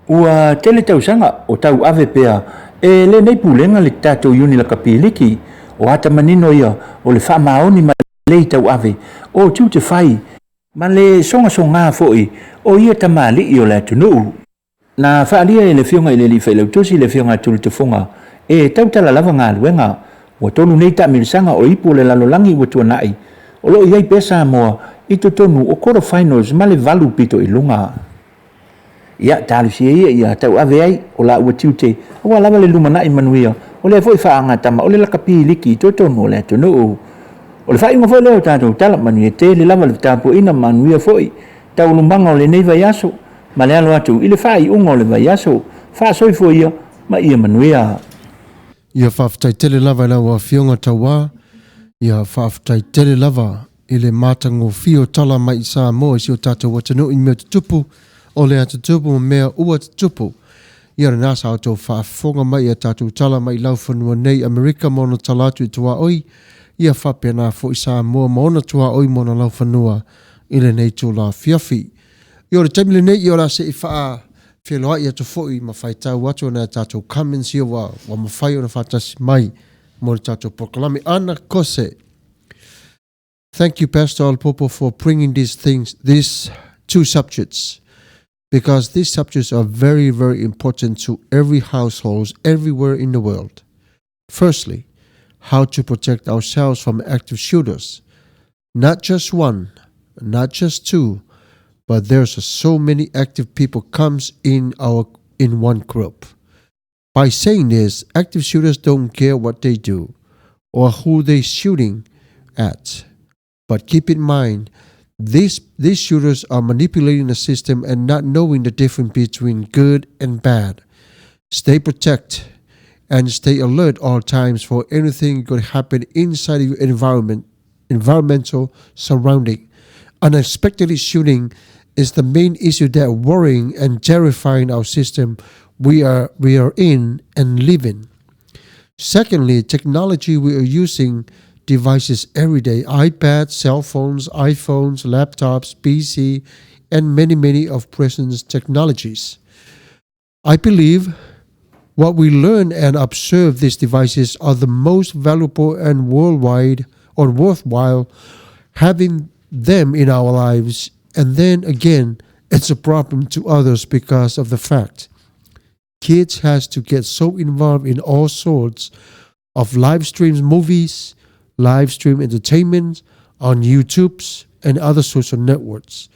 Ua tele tausaga o tauave pea e lenei Pulega le tatou Iuni Lakapi Liki. O ata manino ia o le faamaoni ma lelei tauave o tiute fai ma le sogasogā foi o ia tamalii o le atunuu. Na faaalia e le Afioga i le Alii Failautusi le Afioga a Tuiletufuga e tautala lava galuega. Ua tolu nei taamilosaga o ipu o le lalolagi ua tuanai, o lo o i ai pea Samoa i totonu o quarter finals ma le valu pito i luga. Ia, talosia ia ia tauave ai o laua tiute aua lava le lumanai manuia o lea foi faagatama o le lakapi liki i totonu o le atunuu. O le faaiuga foi lea o tatou tala, manuia tele lava le tapuaiga, manuia foi taualumaga o lenei vaiaso ma le alo atu i le faaiuga o le vaiaso. Faasoifua ia ma ia manuia. Ia faafetai tele lava i lau Afioga Tauā, ia faafetai tele lava i le matagofie o tala mai i Samoa i si o tatou atunuu i mea tutupu o le a tutupu ma mea ua tutupu. Ia lena sa outou faafofoga mai i a tatou tala mai i laufanua nei Amerika ma ona tala atu i tuaoi, ia faapena foi Samoa ma ona tuaoi ma ona laufanua i lenei itula afiafi. Ia o le taimi lenei ia o le a se i faafeiloai atu foi ma faitau atu nai a tatou comments ia ua ua mafai ona faatasi mai mo le tatou polokalame. Ana Kose. Thank you, Pastor Olopopo, for bringing these things, these two subjects, because these subjects are very, very important to every household everywhere in the world. Firstly, how to protect ourselves from active shooters. Not just one, not just two, but there's so many active people comes in our in one group. By saying this, active shooters don't care what they do or who they're shooting at. But keep in mind, these shooters are manipulating the system and not knowing the difference between good and bad. Stay protected and stay alert all times for anything could happen inside of your environmental surrounding. Unexpectedly shooting is the main issue that worrying and terrifying our system we are in and live in. Secondly, technology. We are using devices every day: iPads, cell phones, iPhones, laptops, PC, and many, many of present technologies. I believe what we learn and observe these devices are the most valuable and worldwide or worthwhile having them in our lives. And then again, it's a problem to others because of the fact kids has to get so involved in all sorts of live streams, movies, live stream entertainment on YouTube's and other social networks.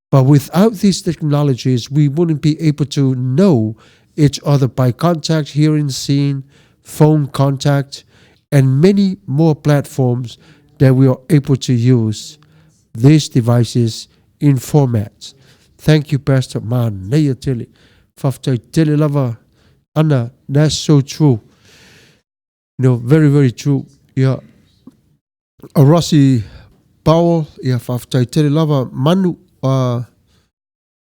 But without these technologies, we wouldn't be able to know each other by contact, hearing, seeing, phone contact, and many more platforms that we are able to use. these devices in formats. Thank you Pastor Manaia tele. Faafetai tele lava Ana, that's so true. You know, very very true. Yeah. A Rossi Powell, ia faafetai tele lava Manu, uh,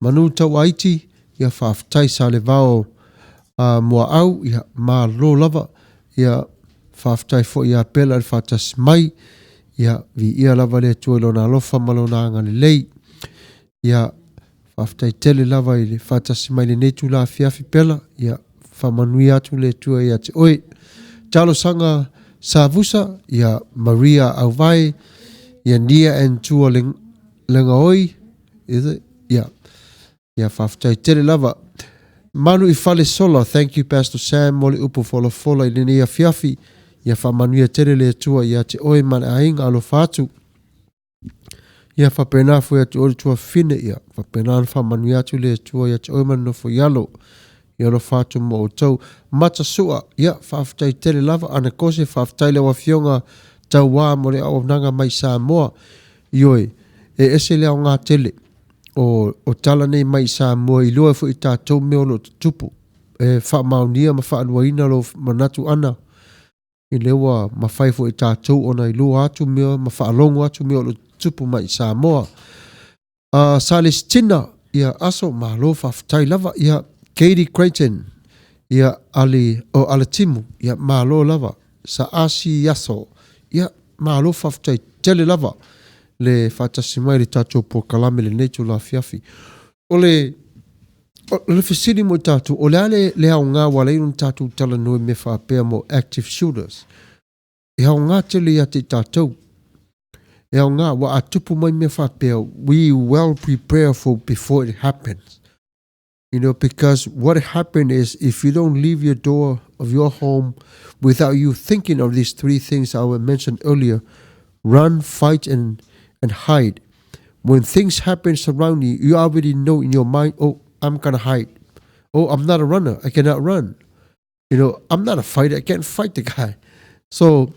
Manu Tauaiti, ia faafetai Salevao uh, Muaau, ia malo lava, ia faafetai foi ia Pela le faatasi mai, ia viia lava le Atua i lona alofa ma lona agalelei. Ia faafetai tele lava i le faatasi mai lenei tula afiafi Pela, ia faamanuia atu le Atua ia te oe. Talosaga Savusa, ia Maria Auvae, ia Nia and Tua Lengaoi, is it? Yeah. Ia faafetai tele lava. Manu i Falesola, thank you Pastor Sam mo le upu folafola i lenei afiafi. Ia faamanuia tele le Atua ia te oe ma le aiga alofa atu. Ia faapena foi atu oe le tuafafine, ia faapena ona faamanuia atu le Atua ia te oe ma le nofo i alo. Ia alofa atu mo outou. Mata sua, ia faafetai tele lava. Ana Kose, faafetai i lau afioga tauā mo le auaunaga mai Samoa. Ioe, e ese le aoga tele o, o tala nei mai Samoa i iloa ai foi tatou mea o lo o tutupu. E faamaonia ma faaluaina lou manatu ana i lea ua mafai foi e tatou ona iloa atu mea ma faalogo atu mea o lo o tutupu mai i Samoa. Uh, Salestina, ia aso, malo faafetai lava. Ia Katie Creighton, ia Ali, o Alatimu, ia malo lava. Saasi Aso, ia malo faafetai tele lava le faatasi mai le tatou polokalame lenei itula afiafi. O le o le fesili mo i tatou, o le a le, le aoga ua ala ai ona tatou talanoa i mea faapea mo active shooters? E aoga tele ia te i tatou. E aoga, ua a tupu mai mea faapea, we well prepare for before it happens. You know, because what happened is if you don't leave your door of your home without you thinking of these three things I mentioned earlier, run, fight, and, and hide. When things happen surrounding you, you already know in your mind, oh, I'm gonna hide. Oh, I'm not a runner. I cannot run. You know, I'm not a fighter. I can't fight the guy. So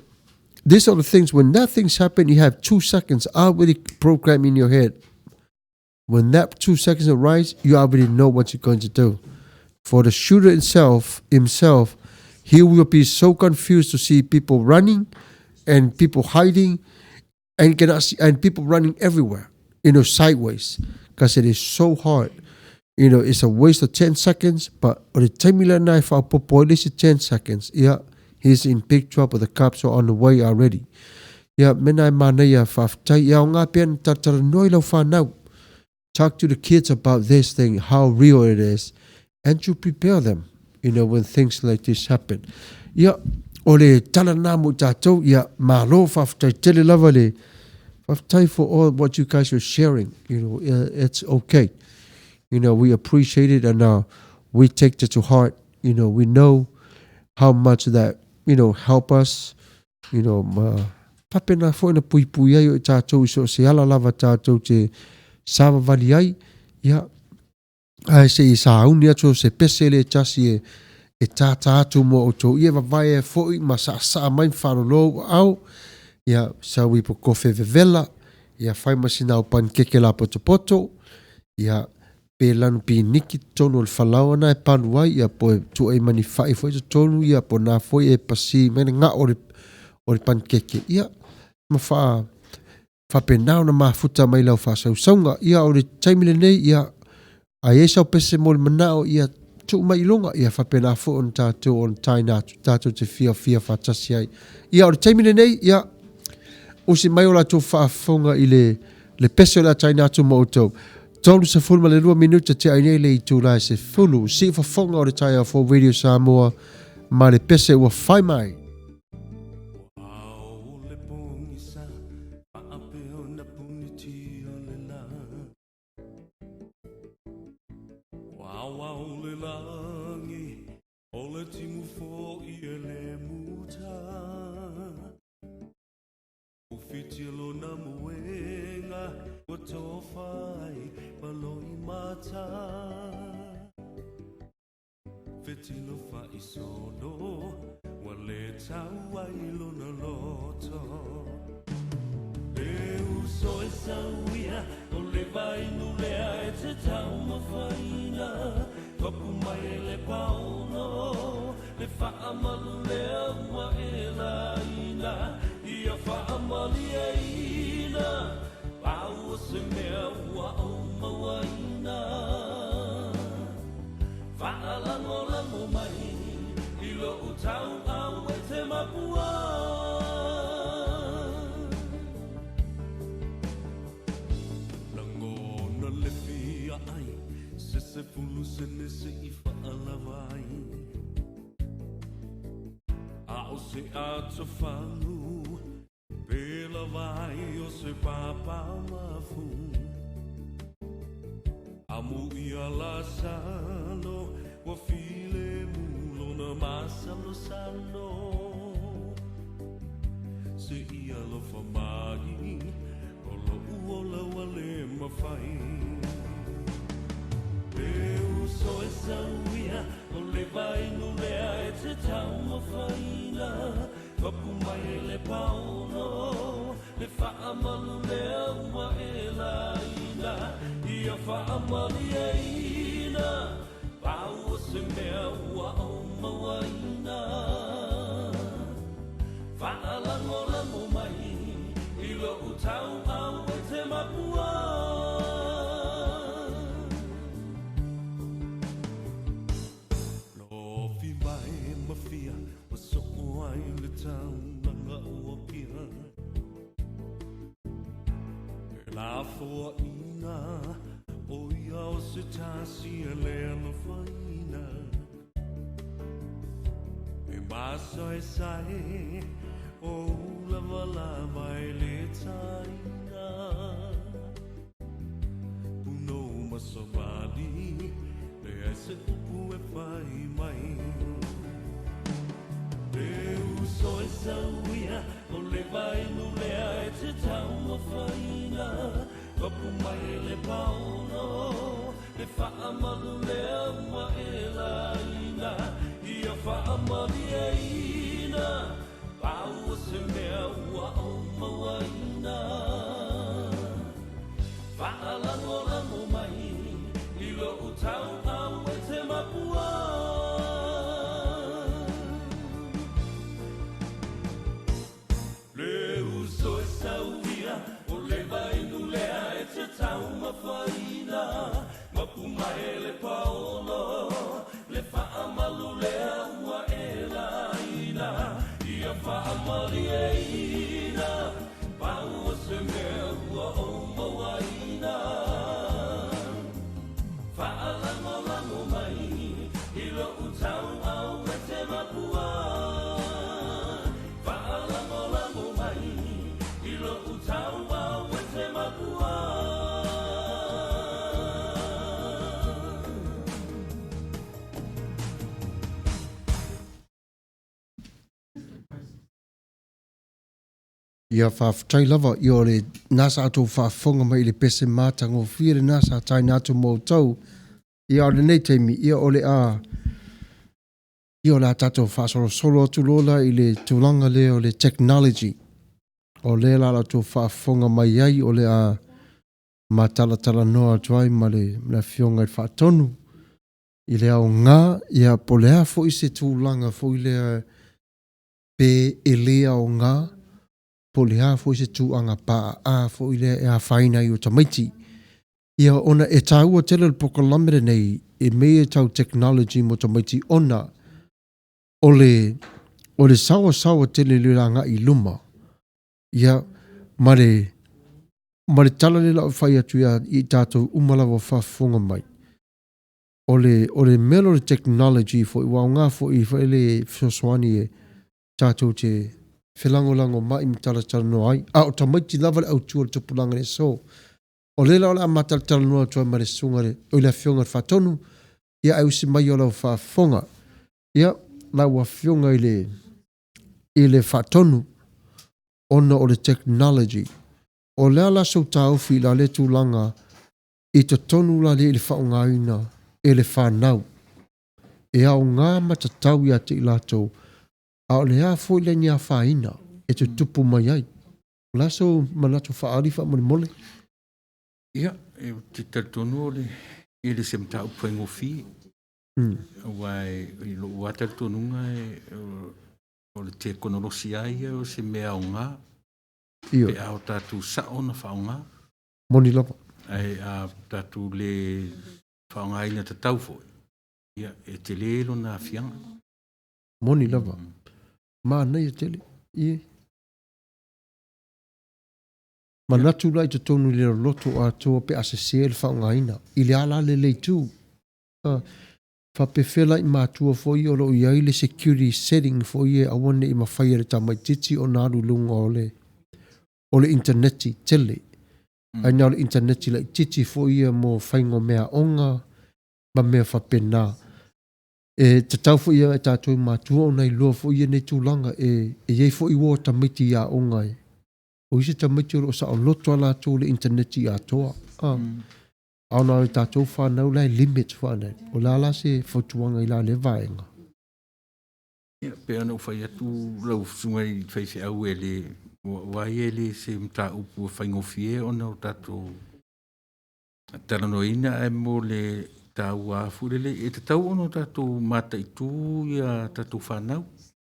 these are the things. When that things happen, you have two seconds already programmed in your head. When that two seconds arrives, you already know what you're going to do. For the shooter himself, himself, he will be so confused to see people running and people hiding and cannot see, and people running everywhere, you know, sideways, because it is so hard. You know, it's a waste of 10 seconds, but o le taimi lena e faaopoopo ai le isi 10 seconds, ia, he's in big trouble, the cops are on the way already. Ia, mena e manaia, faafetai, ia aoga pea na talatalanoa i lau whanau. Talk to the kids about this thing, how real it is, and to prepare them, you know, when things like this happen. Ia, o le tala nā mo tātou, ia, malo, faafetai tele lava le, faafetai for all what you guys are sharing, you know, it's okay. You know, we appreciate it and uh, we take it to heart. You know, we know how much that, you know, help us, you know, ma faapena foi na puipui ai o i tātou i so o se ala lava tātou te savavali ai, ia, ae se i sauni atu o se pese le tasi e, e tātā atu mo outou ia vavae e foi ma saasaa mai ma whaalolo ua au, ia, sa ui po kofe vevela, ia whai ma sina au panikeke la potopoto, ia, pe lanu piniki totonu o le falaoa na e palu ai, ia po e tua i manifai foi totonu, ia po na foi e pasi mai le gao o le, o le panikeke, ia, ma wha, faapena ona mafuta mai lau faasausauga. Ia o le taimi lenei, ia, a i ai sau pese mo le manao, ia, tuu mai i luga, ia faapena foi ona tatou ona taina atu, tatou te fiafia faatasi ai. Ia o le taimi lenei, ia, usi mai o latou faafofoga i le, le pese o le a taina atu mo outou. 32 minute te ai nei le itula e 10, siufofoga o le taeao fou Radio Samoa ma le pese ua fai mai. uso e sau ia, o le vainu lea e te taumafaina. Papu mai e le paolo, le faamalu lea ua e laina. Ia faamalieina, pau o se mea ua ou mauaina. Faalagolago mai i lou tauau e te mapua. Lagona le fia ai, se 10 sene se i faalava ai. A o se atofalu, pe lava ai o se pāpāmafu. Amo ia Lasalo, ua filemu lona masalosalo. Se i alofa mai, o loʻu ola ua le mafai. E uso e sau ia, o le vainu lea e te taumafaina. Papu mai e le paolo, le faamalu lea ua e laina. Ia faamalieina, pau o se mea ua ou mauaina. Faalagolago mai i lou tauau e te mapua. Lofi mai ma fia, ua soo ai le taulaga o Apia. E lafoaiga, o ia o se tasi e le alofaina. E masaesae, o ulavalava e le taina. Punou ma savali, leai se upu e fai mai. E uso e sau ia, o le vainu lea e te taumafaina. Papu mai e le paolo, le faamalu lea ua e laina. Ia faamalieina, pau o se mea ua ou mauaina. Faalagolago mai i lou tauau e te mapua. Le uso e sau ia, o le vainu lea e te taumafaina. Mapu mai e le paolo, le faamalu lea ua e laina. Ia faamalieina, pau o se mea ua ou mauaina. Faalagolago mai i lou tauau e te mapua. Faalagolago mai i lou tauau e te mapua. Ia faafetai lava i o le na sa outou faafofoga mai i le pese matagofie lena sa taina atu mo outou. Ia o lenei taimi, ia o le a ia o le a tatou faasolosolo atu loa la i le tulaga lea o le technology. O lea la la outou faafofoga mai ai o le a matalatalanoa atu ai ma le Afioga i le Faatonu i le aoga, ia po o le a foi se tulaga foi lea pe e le aoga, po o le a foi se tulaga paaa foi lea e afaina ai o tamaiti. Ia ona e tāua tele le polokalame lenei e mea ia tau technology mo tamaiti ona o le saoasaoa tele i le agai i luma. Ia ma le tala lea o lau fai atu ia i tatou uma lava o faafofoga mai. O le mea o le technology foi, ua aoga foi foi le fesoasoani e tatou te felagolago mai ma talatalanoa ai. A o tamaiti lava le autu o le tupulaga le aso. O lea la o le a matalatalanoa atu ai ma le susuga o le Afioga i le Faatonu, ia ai usi mai o lau faafofoga. Ia, lau Afioga i le Faatonu, ona o le technology. O lea la sou taofi la le tulaga i totonu la le i le faaaogaina e le whanau. E aoga ma tatau ia te i latou, a o le a foi le ni afaina e te tupu mai ai. O le a sou manatu faaali faamolemole? Ia, ou te talitonu o le, e le se mataupu faigofie. Aua i lou lava talitonuga o le tekonolosi lava ia o se mea aoga. Pe a o tatou sao ona faaaoga. Moni lava. Ae a tatou le faaaogaina tatau foi, ia, e tele lona aafiaga. Moni lava. Manaia tele. Ie. Manatu la i totonu i le loloto atoa pe a sese le faaaogaina, i le a la le le itu? A faapefea la i matua foi ia o lo o i ai le security setting foi ia e aua ne i mafai e le tamaitiiti ona alu i luga o le o le initaneti tele, ae na o le initaneti laitiiti foi ia mo faiga o meaaoga ma mea faapena. E tatau foi ia e tatou i matua ona iloa foi ia nei tulaga e i ai foi uo a tamaiti i aoga e o isi tamaiti o lo o saoloto a latou i le initaneti atoa. A, a ona o tatou whanau la e limit whanau. O le a la se fautuaga i la lea vaega? Ia, pei ona ou fai atu lau susuga i le faifeau e le, aua ia e le se mataupu e faigofie ona o tatou talanoaina ae mo le taua foi lele e tatau ona tatou mataitu ia tatou fanau.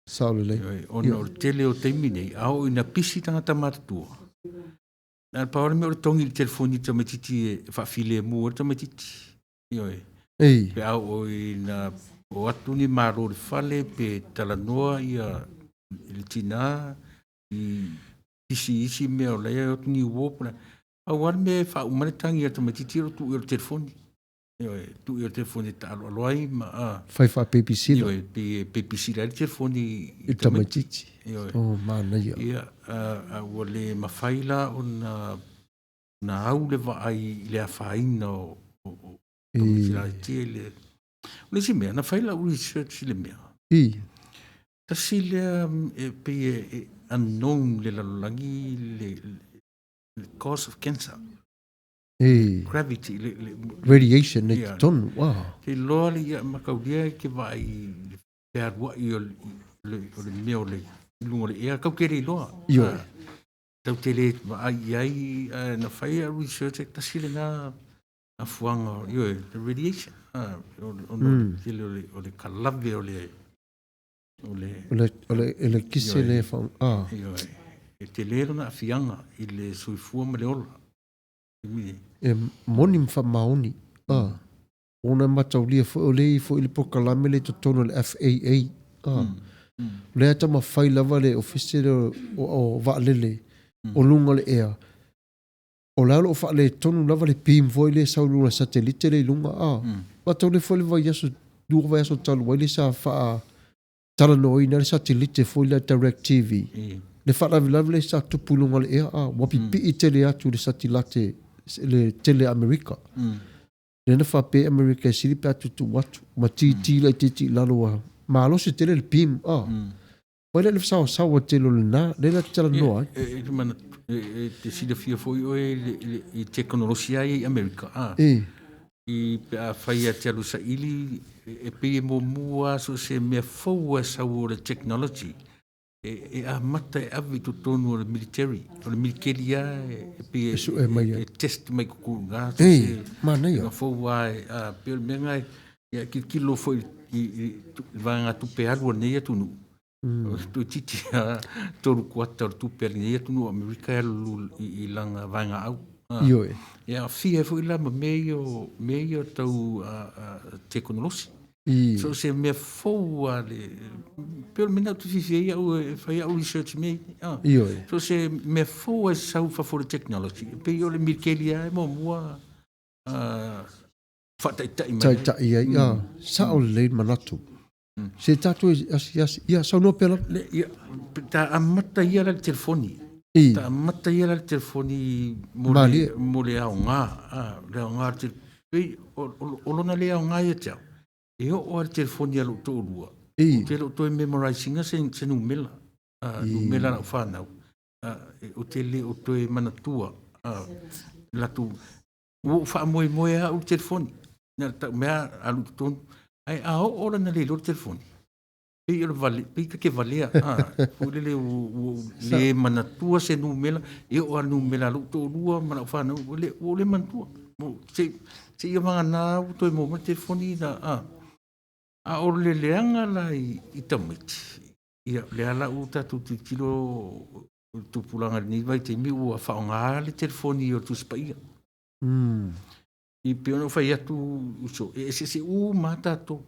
Sao lelei. Ona o le tele o taimi nei, a oo ina pisi tagata matutua, na o le pau lava le mea o le togi i le telefoni i le tamaitiiti e faafilemu ai le tamaitiiti. Ioe. Pe a oo ina o atu ni malo i le fale pe talanoa ia le tina i pisi isi mea o la e o atu ni uo po o le a. Pau lava le mea e faauma ai le tagi a le tamaitiiti o le tuu i ai o le telefoni. Ioe, tuu i ai o le telefoni e taaloalo ai ma a. Fai faapepisila. Ioe, pei e pepisila ai le telefoni i le tamaitiiti. Ioe. Oh, manaia. Ia, a ua le mafai la ona au le vaai i le afaina o tamaiti laiti i le... O le isi mea, na fai lau research i le mea. Tasi lea e pei e unknown i le lalolagi le cause of cancer. Gravity. Radiation i totonu. Te iloa le ia mataulia e te vaai i le fealuai o le mea o le luga o le ea, tau te le iloa. Tau te le vaai i ai, ae na fai au research e tasi lena afuaga, ioe, the radiation, ona o le tele o le kalave o le... O le elekise lea e faaaoga. Ioe, e tele lona aafiaga i le soifua ma le ola. E moni ma faamaoni. Ona e mataulia foi o lea e i ai foi le polokalame lea i totonu o le FAA. O lea e taumafai lava le Ofisa lea o Vaalele o luga o le ea, o la e o lo o faaletonu lava le beam foi lea e sau i luga o le satelite lea i luga. Mataulia foi le vaiaso, 2 vaiaso talu ai lea sa faatalanoaina ai le satelite foi lea Direct TV. Le faalavelave lea sa tupu i luga o le ea, ua pipii tele atu le satilate le tele a Amerika. Lea na faapea ai Amerika e sili pe a tuutuu atu ma titi laitiiti i lalo ua malosi tele le beam. Vaai la i le fesaosaoa tele o lena, lea la te talanoa ai. E te manatu, e te silafia foi oe i tekonolosi lava ia i Amerika, a? I pe a fai ia te alu saili, e pei e muamua lava so o se mea fou lava e sau o le technology, e amata e ave i totonu o le military, o le militeli lava e pei e test mai totonu i ina. Ei, manaia. Mea fou lava, e pei o le mea lena, e tilotilo foi i le vaegatupe alu a lenei atunuu, toeitiiti lava 3 kuata o le tupe a lenei atunuu o Amerika e alu i lana vaegaau. Ioe. E aafia ai foi la ma mea ia tau tekonolosi. So o se mea fou lava le... pei o le mea lena ou te fiafia ai au e fai au research i mea ia. Ioe. So o se mea fou lava e sau i fafo o le technology, e pei o le militeli lava e muamua faataitai mai ai. Taitai ai, a, sao lelei le manatu. Se tatou e asiasi, ia saunoa pea lava. Le, ia, ta amata ia la le telefoni. Ta amata ia la le telefoni mo le, mo le aoga, a, le aoga o le telefoni. Pei o lona le aoga ia te au, e oo lava i le telefoni a lou toalua, ou te le o toe memorize ina se numera, numera a lau fanau, ou te le o toe manatua latou. Ua ou faamoemoe lava au i le telefoni, na o le tau mea alu i totonu, ae a oo la ina le iloa le telefoni, Pei o le vale, pei ta te valea, a, foi lele ua ou le manatua se numera, e oo lava i le numera a lou toalua ma lau fanau, ua le, ua ou le manatua. Seia vagana ua toe maua mai le telefoni na, a. A o le leaga la i tamaiti, ia o lea la ua tatou tilotilo i le tupulaga i lenei vaitaimi ua faaaoga le telefoni o le Tusi Paia. E pei ona ou fai atu uso, e eseese uma lava tatou.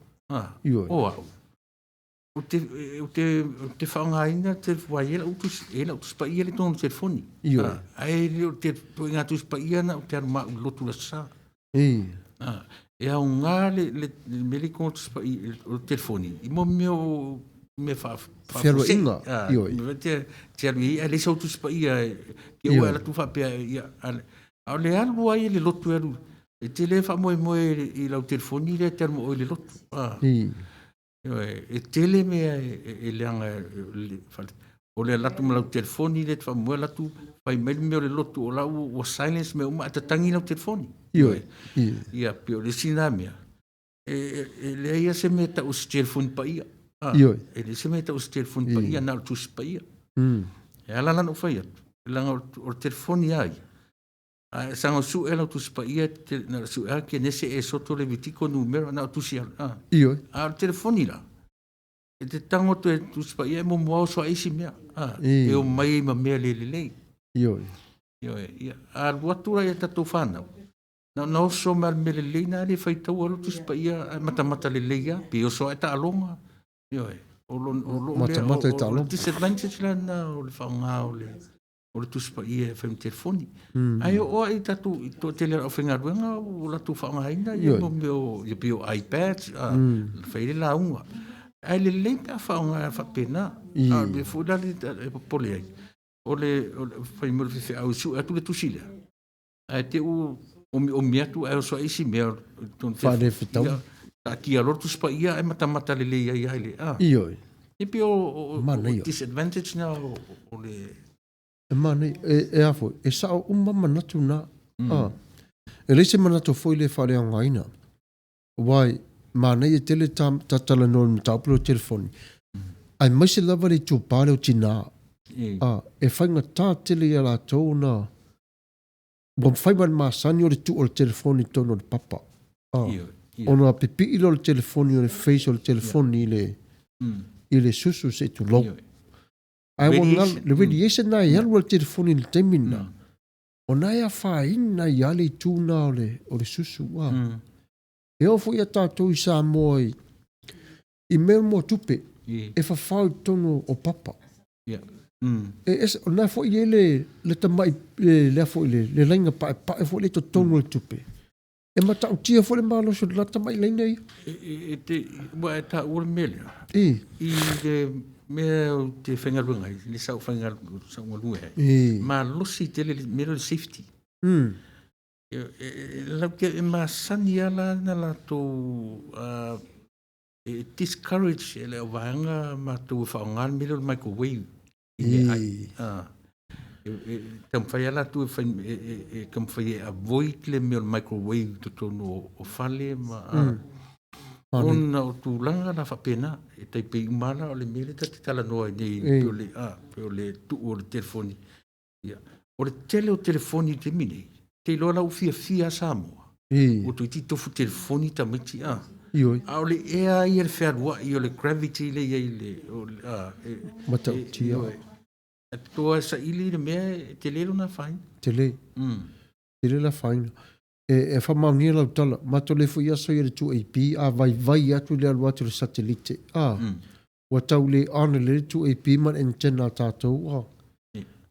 Ioe. O au, ou te, ou te, ou te faaaogaina le telefoni, aua e i ai lau tusi, e i ai lau Tusi Paia lea i totonu o le telefoni. Ioe. Ae le o le ituaiga Tusi Paia lena ou te alu ma au i le lotu i le Aso Sa. E aoga le, le, le mea lea i totonu o le Tusi Paia, o le telefoni, i mo mea o mea Fealuaiga. Ioe. Mea te, te alu i ai, ae leai sau Tusi Paia e, te ua alu atu faapea, ia, a o le alu lava ia i le lotu e alu, e te le faamoemoe i lau telefoni lea e te alu ma oe i le lotu. Ioe, e tele mea e leaga, o le alu atu ma lau telefoni lea e te faamoemoe alu atu fai mai le mea o le lotu o la ua silence mea uma ae tatagi lau telefoni. Ioe. Ia, pei o le isi lena mea, e leai lava se mea e tau o se telefoni paia. Ioe. E leai se mea e tau o se telefoni paia, na o le Tusi Paia. E ala la ona ou fai atu, leaga o le telefoni lava ia, a e saga sue lau Tusi Paia, na o le sue lava Kenese, Esoto, Levitiko, Numera, na o tusi lava. Ioe. A o le telefoni la, e te tago atu e Tusi Paia e muamua oso ai isi mea, e omai ai ma mea le lelei. Ioe. Ioe. Ia, a alu atu la i a tatou fanau, na ona oso mai lava i le mea lelei na le faitaua loa Tusi Paia ae matamata lelei lava, pe oso ae taaloga. Ioe. O lo o lea, o le disadvantage la lena o le faaaoga o le o le Tusi Paia e fai ma telefoni. Ae oo lava i tatou i toatele o le aufaigaluega ua latou faaaogaina ia mea o ia pei o iPads, fai ai le lauga. Ae lelei pe a faaaoga faapena. A o le mea foi la e popole ai, o le fai mai o le faifeau e sue atu le tusi lea, ae te i ua omiomi atu ae oso ai isi mea i totonu. Faalefetaui. Taatia loa le Tusi Paia ae matamata lelei ai lava i le a. Ioe. E pei o disadvantage na o le. E manaia, e a foi, e sao uma manatu na. E leai se manatu foi lea e faaleaogaina. Aua e manaia tele ta talanoa i le mataupu lea o telefoni, aemaise lava le itupa lea o tina. E faigata tele ia latou ona ua fai ma le masani o le tuu o le telefoni i totonu o le papa. Ona pipii lea o le telefoni o le face o le telefoni i le susu se i tulou. Ae ua galo, le radiation lena e alu ai le telefoni i le taimi lena, o na e afaina ai lava le itu lena o le susu. E oo foi ia tatou i Samoa i mea mo tupe, e fafao i totonu o papa. E ese, o lena foi e i ai le, le tamai, le, lea foi le, le laina paepae foi lea i totonu o le tupe. E matautia foi le malosi o le la tamai laina ia. E te, ua e taua le mea lea. I le mea ou te faigaluega ai, le sa ou faigaluega, sa ou galue ai. Malosi tele le mea lea o le safety. E lau te, e masani lava la na latou e discourage e le auvaega matou e faaaoga le mea lea o le microwave i meaai. E taumafai lava latou e fai, e taumafai e avoid le mea o le microwave i totonu o fale ma ona o tulaga la faapena. E tai pei uma lava la o le mea lea ta te talanoa ai nei, pei o le, pei o le tuu o le telefoni. Ia, o le tele o telefoni i le taimi nei, te iloa la ua fiafia lava Samoa. Ua toeitiiti tofu telefoni tamaiti, a. Ioe. A o le ea ia le fealuai o le gravity lea e i ai i le, o le, a, e, Matautia. Ioe. E toa e saili le mea e tele lona afaina. Tele. Tele le afaina. E faamaonia lau tala, matou le foi aso ia le 2AP, a vaivai atu le alu atu i le satelite, a, ua tau le on lelei le 2AP ma le antenna a tatou, a,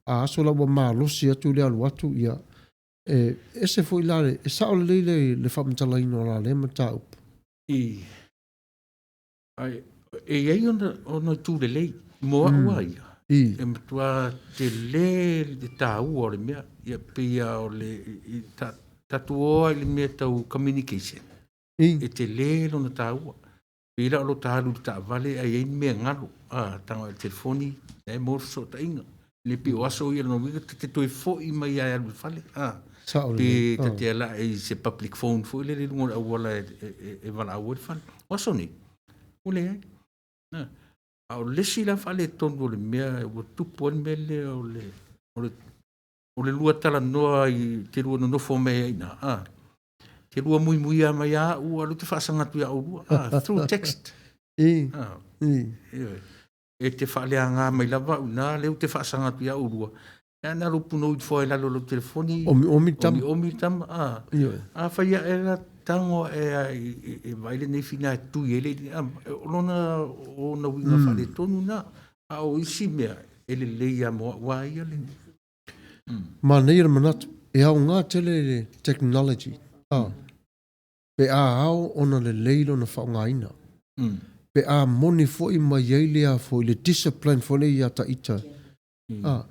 a aso la ua malosi atu le alu atu, ia, e ese foi la le, e sao lelei le, le faamatalaina o la lea mataupu. Ae e i ai ona itu lelei mo au lava ia. E matua tele le taua o le mea. Ia pei lava o le tatou o lava i le mea tau communication, e tele lona taua. Pei la o lo ta alu i le taavale ae i ai ni mea galo, tago i le telefoni, e maua le fesootaiga. Le pei o aso ia, lona uiga ta te toe foi mai lava e alu i le fale. Sao Pe lelei. ta te alai i se public phone foi lele i luga o le auala e valaau ai le fale. O aso nei, ua leai. A o le isi la faaletonu o le mea ua tupu ai le mea lea o le, o le, o le lua talanoa i te lua nonofo mai ai i ina, a, te lua muimuia mai a au, a o lea ou te faasaga atu ia oulua, a, through text. A, ioe. E te faaleaga mai lava au i ina, lea ou te faasaga atu ia oulua, a na lou punou ifo ai i lalo o lau telefoni, Omiomi le tama. Omiomi le tama, a. Ioe. Afai ae la tago ae a e vaai lenei fina e tui ai le, a, o lona, o ona uiga faaletonu na. A o isi mea, e lelei lava mo au a ia le. Manaia le manatu, e aoga tele le technology, a, pe a ao ona lelei lona faaaogaina. Pe a moni foi ma i ai le a foi le discipline foi lea ia ita. A,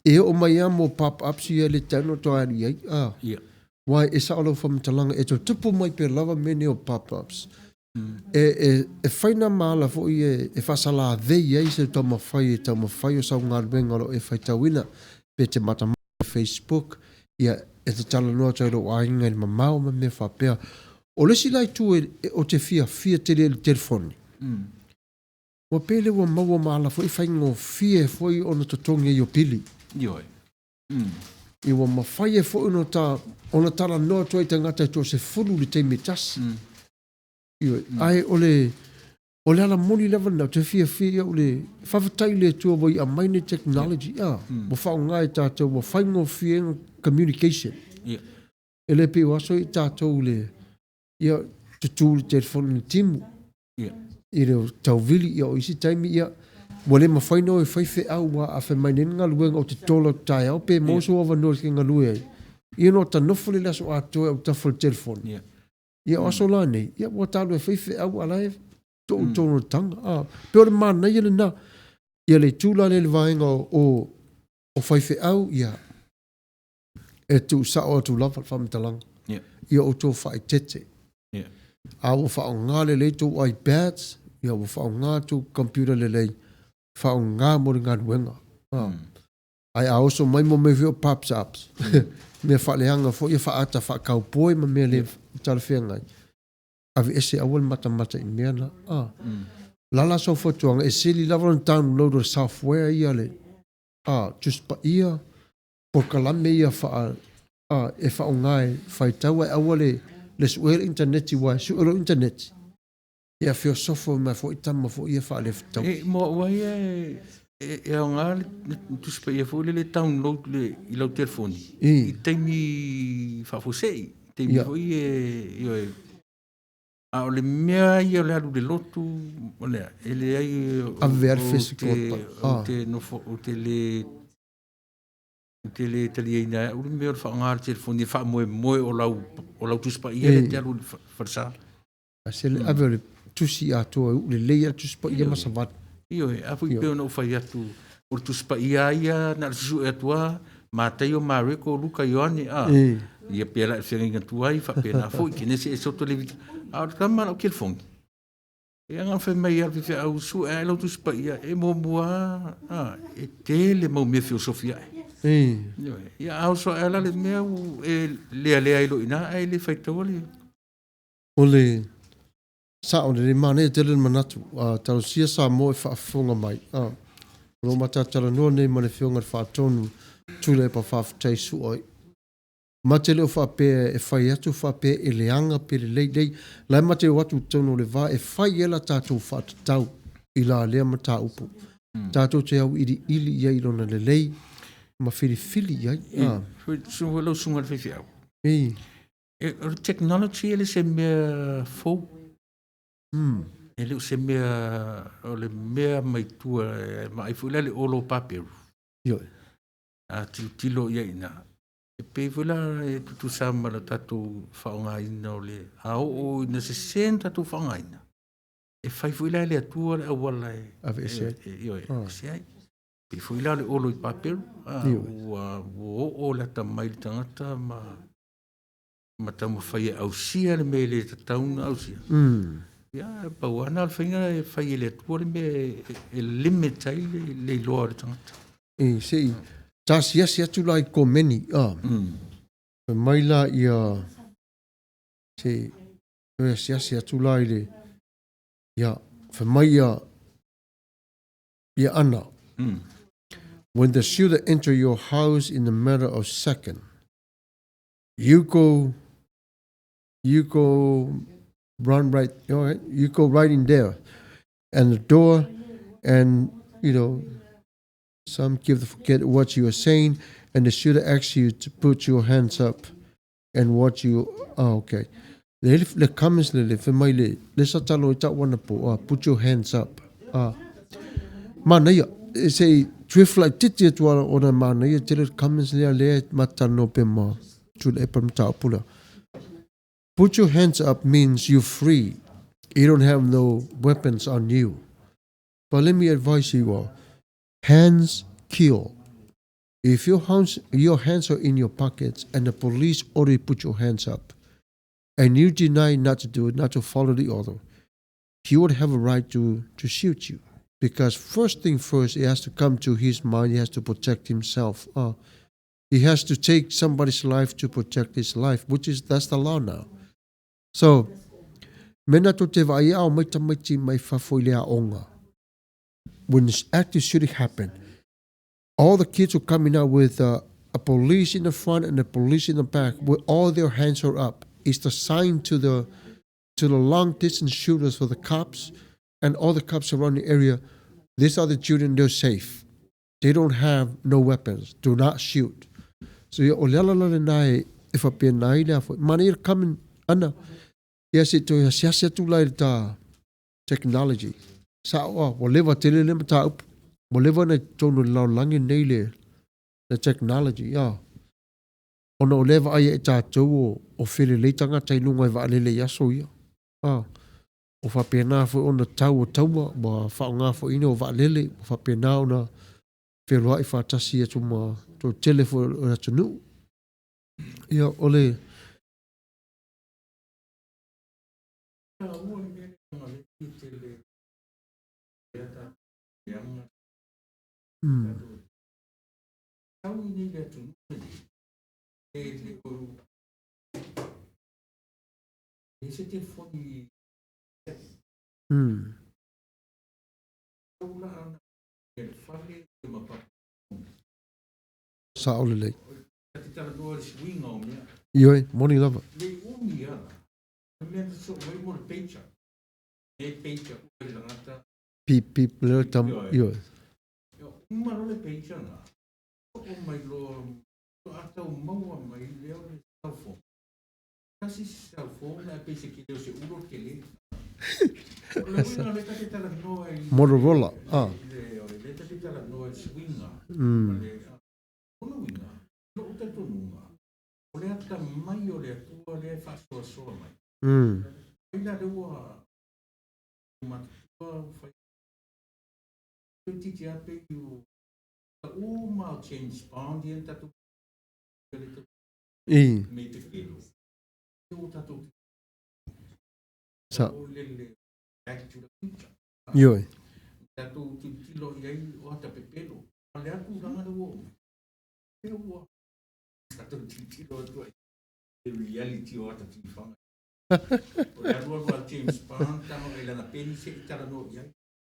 e oo mai lava mo pop-ups ia e le tatau ona toe alu i ai. A, aua e sao lau faamatalaga, e tutupu mai pea lava mea nei o pop-ups. E fai nā ma ala foi e faasalavei ai se taumafai e taumafai o sau galuega o lo o e faitauina, pe te matamata i Facebook, ia, e te talanoa atu ai i lou aiga i le mamao ma mea faapea. O le isi la itu ou te fiafia tele ai i le telefoni, ua pei lea ua maua ma ala foi e faigofie foi ona totogi ai o pili. Ioe. Ia ua mafai ai foi ona ta, ona talanoa atu ai i tagata e toasefulu i le taimi e tasi. Ioe. Ae o le, o le ala moni lava lena, ou te fiafia i le faafetai i le Atua ua ia aumai nei technology, a, ua faaaoga e tatou, ua faigofie ai communication. E le pei o aso ia tatou i le, ia, tutu i le telefoni i le timu, i le tauvili, ia o isi taimi, ia, ua le mafai ona o e fai feau, aua a fai mai nei le galuega ou te tola atu taeao pe maua sou avanoa e te galue ai, ia ona ota nofo lea i le aso atoa i autafa o le telefoni. Ia o aso la nei, ia ua ta alu e fai feau a o la e tuu i totonu o le taga. A, pei o le manaia lena. Ia le itu la lea i le vaega o, o faifeau, ia, e tuusao atu lava le faamatalaga. Ia outou faaeteete. A ua faaaoga lelei tou iPads, ia ua faaaoga tou computer lelei, faaaoga mo le galuega. Ae a oso mai mo mea foi o pops ups, mea faaleaga foi ia faaata faakaupoe ma mea le talafeagai, aveese aua le matamata i mea na. A. Lala sau fautuaga, e sili lava ona download o le software ia le a, Tusi Paia, polokalame ia faa, a, e faaaoga e faitau ae aua le, le suea le initaneti aua e sue loa initaneti, Ia feosofo mai foi tama foi ia faalefetaui. E mo au lava ia e aoga le Tusi Paia foi lele e download i lau telefoni i taimi faafuasei, taimi foi ia ioe. A o le mea ia o le alu i le lotu, o le a, e leai. Ave lava le physical. Ou te nofo, ou te le Ou te le taliaina ai au le mea o le faaaoga o le telefoni e faamoemoe o lau, o lau Tusi Paia lea e te alu i le falesa. A se le ave o le tusi atoa e uu lelei lava le Tusi Paia ma savali. Ioe, a foi pei ona ou fai atu, o le Tusi Paia lava ia na o le susue atu lava, Mataio, Mareko, Luka, Ioane, a, ia pea la i le feagaiga tuai, faapena foi, Kenese, Esoto, Levitiko, a o le tama lau telefoni. Ia na fai mai lava le faifeau, sue ae lau Tusi Paia, e muamua lava, e tele mau mea feosofi ae. Ioe. Ia a oso ae la le mea ua e lealea ai loa i ina ae le faitaua le. O le sao lelei, manaia tele le manatu, talosia Samoa e faafofoga mai. O lo o matou talanoa nei ma le Afioga i le Faatonu Tuilaepa Faafetai Sua. Ma te le o faapea e fai atu faapea e leaga pe lelei, leai, la e ma te o atu i totonu o le va e fai ai la tatou faatatau i la lea mataupu. Tatou te auiliili i ai i lona lelei ma filifili i ai. Foi lau susuga i le faifeau. O le technology e le se mea fou. E le o se mea, o le mea mai tua, e vaai foi la i le olo o paperu. Ioe. A tilotilo i ai i ina, e pei foi la e tutusa ma le tatou faaaogaina o le, a oo ina sese na tatou faaaogaina, e fai foi la e le Atua le auala e aveese ai. Ioe, aveese ai. Pei foi la o le olo i paperu, ua oo le atamai i le tagata ma taumafai e ausia le mea e le tatau ona ausia. Ia, pau lava lena o le faiga e fai e le Atua le mea e limit ai le iloa o le tagata. E, se i taasiasi atu la i komeni, a. Fai mai la ia, se i toe asiasi atu la i le, ia, fai mai ia, Ia ana. When the shooter enter your house in a matter of second, you go, you go run right, all right, you go right in there, and the door, and you know, some give the forget what you are saying, and the shooter asks you to put your hands up, and what you, oh, okay. Le, le comments le le whemai le, le sa talo i ta wana po, ah, put your hands up. Ah. Manaia, e se i drift laitiiti atu ala ona e manaia tele le comments lea lea e matalanoa pea ma Tuilaepa le mataupu lea. Put your hands up means you free, you don't have no weapons on you. But let me advise you all, hands kill. If your hands, your hands are in your pockets and the police already put your hands up and you deny not to do it, not to follow the order, he would have a right to, to shoot you. Because first thing first, he has to come to his mind, he has to protect himself. He has to take somebody's life to protect his life, which is, that's the law now. So, mena to te vaai ao mai tamaiti mai fafo i le aoga. When this active shooting happened, all the kids were coming out with a police in the front and a police in the back with all their hands are up. It's the sign to the to the long distance shooters for the cops and all the cops around the area. These are the children, they're safe. They don't have no weapons. Do not shoot. So ia o le ala la lena e e faapena ai le afo. Manaia le coming ana ia se toe asiasi atu la i le ta technology. Sa'o a ua leva tele lea mataupu. Ua leva ona i totonu o le lalolagi lenei le le technology a. Ona o lea e vaai ai tatou o o felelei tagata i luga i vaalele i aso ia. A. O faapena foi ona tau o taua ua faaaoga foi o vaalele ua faapena ona feloai faatasi atu ma toatele foi o le atunuu. Ia o le Sao lelei. Ioe, moni lava. Pip pip lea tam, ioe. Motorola, ah. I. Sa. Ioe.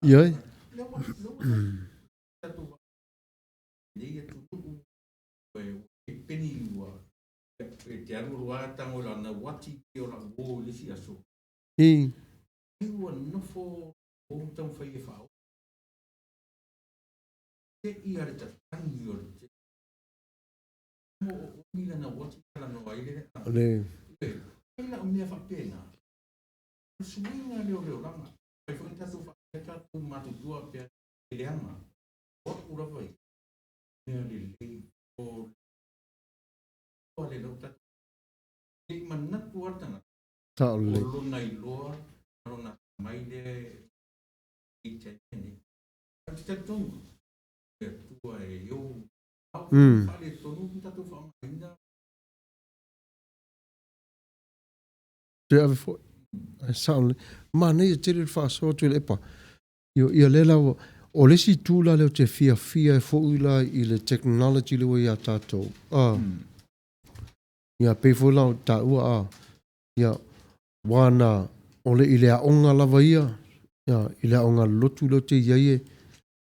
Ioe. I. Le. Sao lelei. Toe ave foi. Ae sao lelei. Manaia tele le faasoa Tuilaepa. Ioe, ia lea la ua, o le isi itu la lea ou te fiafia ai foi la i le technology lea ua ia tatou, a, ia pei foi la o taua, a, ia, ua na, o le, i le aoga lava ia, ia, i le aoga lotu lea ou te i ai e,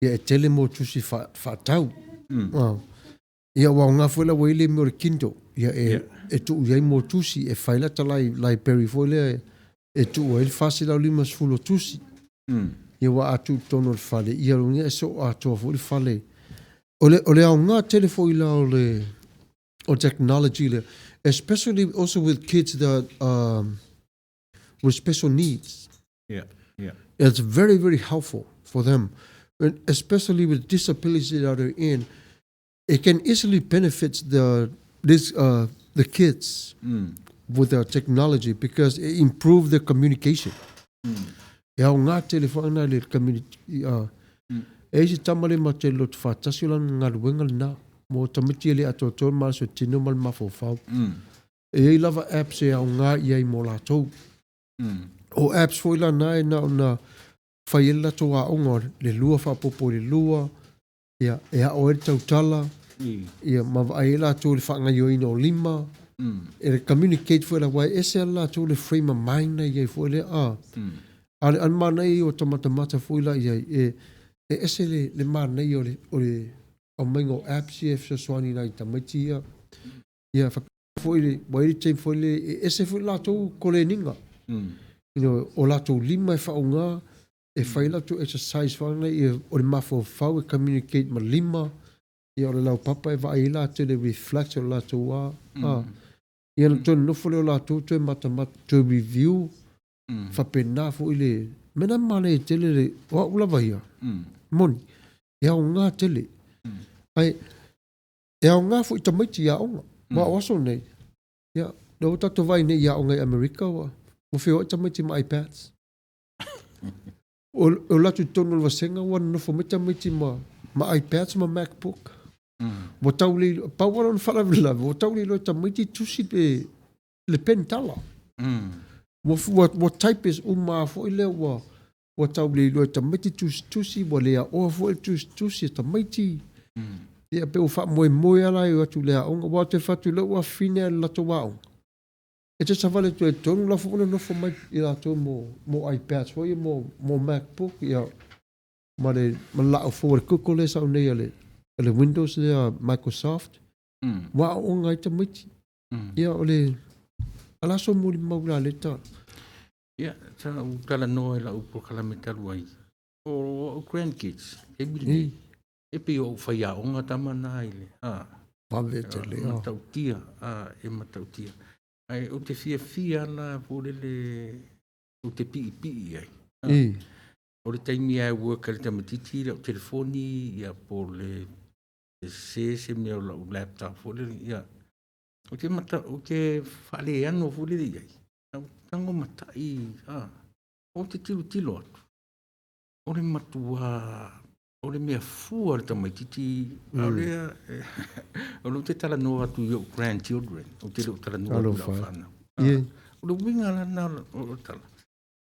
Ia e tele mo tusi faatau. Ia ua aoga foi la ua i ai le mea o le Kindle. Ia e, e tuu i ai mo tusi, e fai lata library foi lea e tuu ai le 450 o tusi. Ia ua a tuu i totonu o le fale, ia lona e soo atoa foi le fale. O le aoga tele foi la o le o technology lea, especially also with kids that with special needs. It's very, very helpful for them, and especially with disabilities that are in. It can easily benefit the this the kids with the technology because it improve their communication. E aoga tele foi na le community. E isi tama le ma te lotu faatasi o lana galuega lena mo tamaiti e le atoatoa le malosi o tino ma le mafaufau. E i ai lava apps e aoga i ai mo latou. O apps foi la na e na ona fai ai le latou aoga le lua faaopoopo i le lua, ia, e ao ai le tautala, ia, ma vaai ai latou i le faagaoioiga o lima, e communicate foi la, aua e ese lava latou le frame of mind na i ai foi lea, a. A o le manaia ia o tamatamata foi la i ai, e ese le manaia o le aumaiga o apps ia e fesoasoani i nai tamaiti ia. Ia, faapea foi le, ua i ai le taimi foi lele, e ese foi le latou koleniga. O latou lima e faaaoga, e fai ai latou exercise foi nei, o le mafaufau e communicate ma lima, ia o le laupapa e vaai ai latou i le reflex o le latou a. Ia ona toe nonofo lea o latou toe matamata, toe review, faapena foi le mea lena e manaia tele le, o au lava ia, moni, e aoga tele. Ae e aoga foi i tamaiti i aoga. Aua o aso nei, ia, lea ua tatou vaai nei i aoga i Amerika ua feoai tamaiti ma iPads. O alu atu i totonu o le vasega ua nonofo mai tamaiti ma iPads ma MacBook. Ua tau le iloa, pau lava lona faalavelave, ua tau le iloa e tamaiti tusi pe le penitala. Ua typist uma lava foi lea ua ua tau le iloa e tamaiti tusitusi, ua le aoa foi le tusitusi a tamaiti. Ia pei ua faamoemoe lava la e o atu i le aoga. Aua ou te fai atu i lou afafine i le latou aoga, e te savali atu ai i totonu, o la foi ua nonofo mai i latou mo iPads foi ia mo MacBook ia ma le laau fou a le Google lea e sau nei a le Windows lea a Microsoft. Ua aooga ai tamaiti. Ia o le aso molimau la lea tala. Ia, sa ou talanoa i lau polokalame talu ai, o au grandkids, taimi lenei, e pei o au faiaoga tama na i le, a. Vave tele. E matautia, a, e matautia. Ae ou te fiafia la foi lele, ou te piipii ai. O le taimi lava e work ai le tamaitiiti i lau telefoni, ia po o le sese se mea o lau laptop foi lele, ia. Ou te mata, ou te faaleano foi lele i ai. Ae ou te tago matai, a, ou te tilotilo atu, o le matua, o le mea fua le tamaitiiti, a o lea, o lea ou te talanoa atu i ou grandchildren, ou te le o talanoa atu i lau fanau. O le uiga la lena o le tala,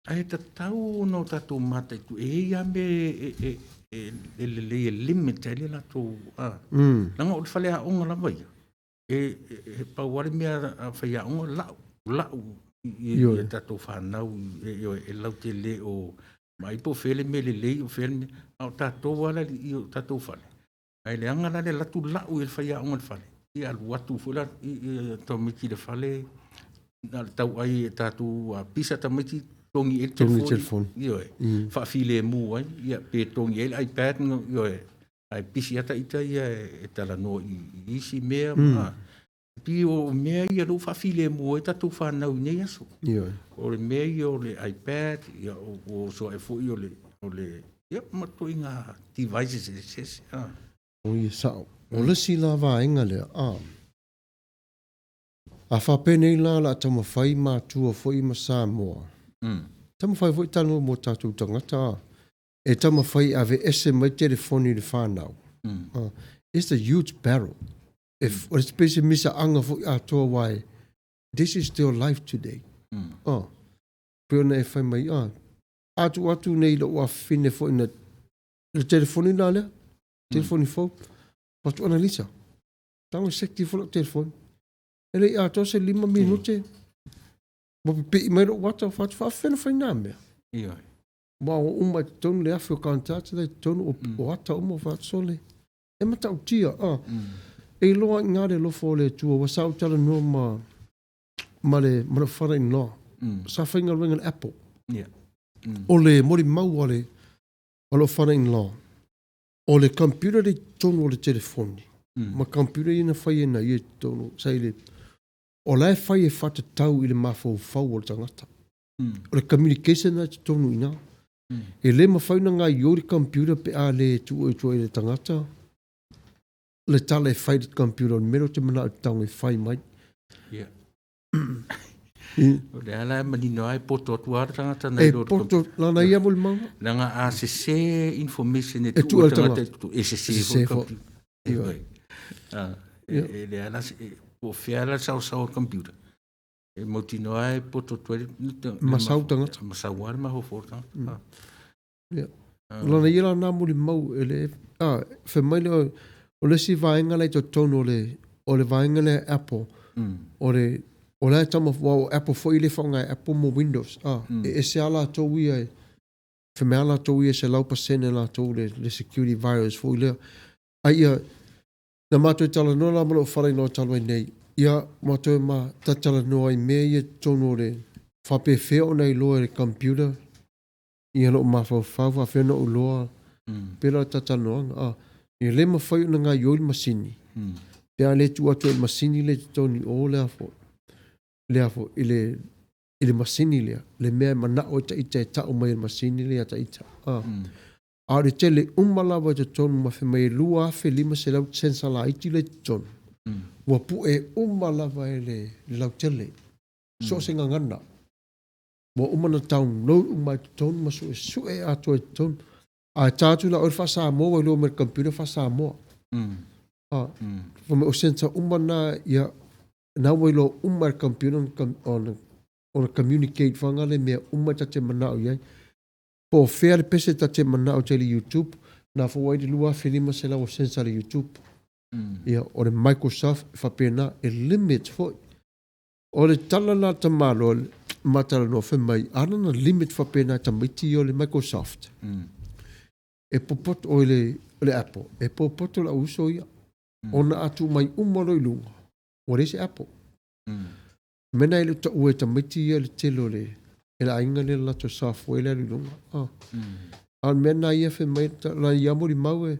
ae tatau ona o tatou mataitu, e i ai lava mea e lelei e limit ai le latou, leaga o le faleaoga lava ia, e pau lava le mea a faiaoga, lau, lau i a tatou fanau e latou te le o vaai po o fea le mea lelei o fea le mea, a o tatou lava la i o tatou fale, ae leaga la le alu atu lau i le faiaoga i le fale, ia alu atu foi la tamaiti i le fale, na o le tauai e tatou pisa tamaiti togi ai le telefoni, ioe, faafilemu ai, ia pe togi ai le iPad, ioe, ae pisi lava ita ia e talanoa i isi mea. Pei o mea ia lea ua faafilemu ai tatou fanau i nei aso. O le mea ia o le iPad, ia ua oso ae foi o le, ia ma ituaiga devices eseese. O ia sao. O le isi la vaega lea, a faapenei la o le a taumafai matua foi ma Samoa, taumafai foi talanoa mo tatou tagata, e taumafai e aveese mai telefoni i le fanau. It's a huge battle. E pei se misaaga foi atoa aua e, this is their life today. Pei ona e fai mai, a tuu atu nei i lou afafine foi na, le telefoni la lea, telefoni fou, atu Analisa, tago e seki ifo lau telefoni. E le i atoa se 5 minute, ua pipii mai lou ata, fai atu, faafefea ona fai na mea. Aua ua uma i totonu le afi o contacts la i totonu, o ata uma ua fai atu, sole, e matautia, a. E iloa i ina le alofa o le Atua, aua sa ou talanoa ma, ma le, ma lou father in law, sa faigaluega i le Apple. O le molimau a le, a lou father in law, o le computer lea i totonu o le telefoni, ma computer ia na fai e na ia i totonu, sa i le, o la e fai e faatatau i le mafaufau o le tagata. O le communication lena i totonu i ina. E le mafai ona gaoioi le computer pe a le tuu atu ai i le tagata le tala e fai i le computer o le mea lea ou te manao e tago e fai mai. Ia. O lea la e manino lava e poto atu lava le tagata nai lo le computer. E poto, lana ia molimauga. Leaga a sese information e tuu e le tagata i totonu, e sese foi le computer. Ioe. E leai la se, po o fea la le saosaoa o le computer. E mautinoa lava e poto atu ai le Masau tagata. Masau lava le mafaufau o le tagata. Ia. O lana ia la na molimau e le, a, fai mai le, o le isi vaega la i totonu o le, o le vaega lea Apple, o le, o la e tama, aua o Apple foi le faaaoga e Apple mo Windows, a, e ese lava latou ia, fai mai lava latou ia e 100% latou le, le security virus foi lea. A ia, Na matou talanoa la ma lou falainoa talu ai nei, ia, matou ma talatalanoa i mea ia i totonu o le faapefea ona iloa e le computer ia lou mafaufau, faapefea ona ou iloa, pei la o le talatalanoaga, a, e le mafai ona gaoioi le masini pe a le tuu atu e le masini lea i totonu i o le a foi, le a foi, i le, i le masini lea, le mea e manao ai taita e tau mai e le masini lea ia taita, a. A o le tele uma lava i totonu ma fai mai e 2,500 sensor laiti la i totonu, ua pue uma lava e le lautele, so o se gagana. Ua uma ona download uma i totonu ma suesue atoa i totonu. A ta atu la oe le faa-Samoa ua iloa mai e le computer faa-Samoa. A, fai mai o sensor uma na, ia, na ua iloa uma e le computer ona communicate fagale mea uma ta te manao i ai. Po o fea le pese ta te manao tele i YouTube, na fou ai le 2500 o cents a le YouTube. Ia, o le Microsoft e faapena, e limit foi. O le tala la a le tamaloa ma talanoa fai mai, a na limit faapena e tamaiti ia o le Microsoft, e popoto, o le, o le Apple, e popoto le au uso ia. Ona a tuu mai uma loa i luga, ua leai se Apple. Mea na e le o taua e tamaiti ia le tele o le e le aiga lea le latou software le alu i luga. Ah. A o le mea na ia fai mai la ia molimau e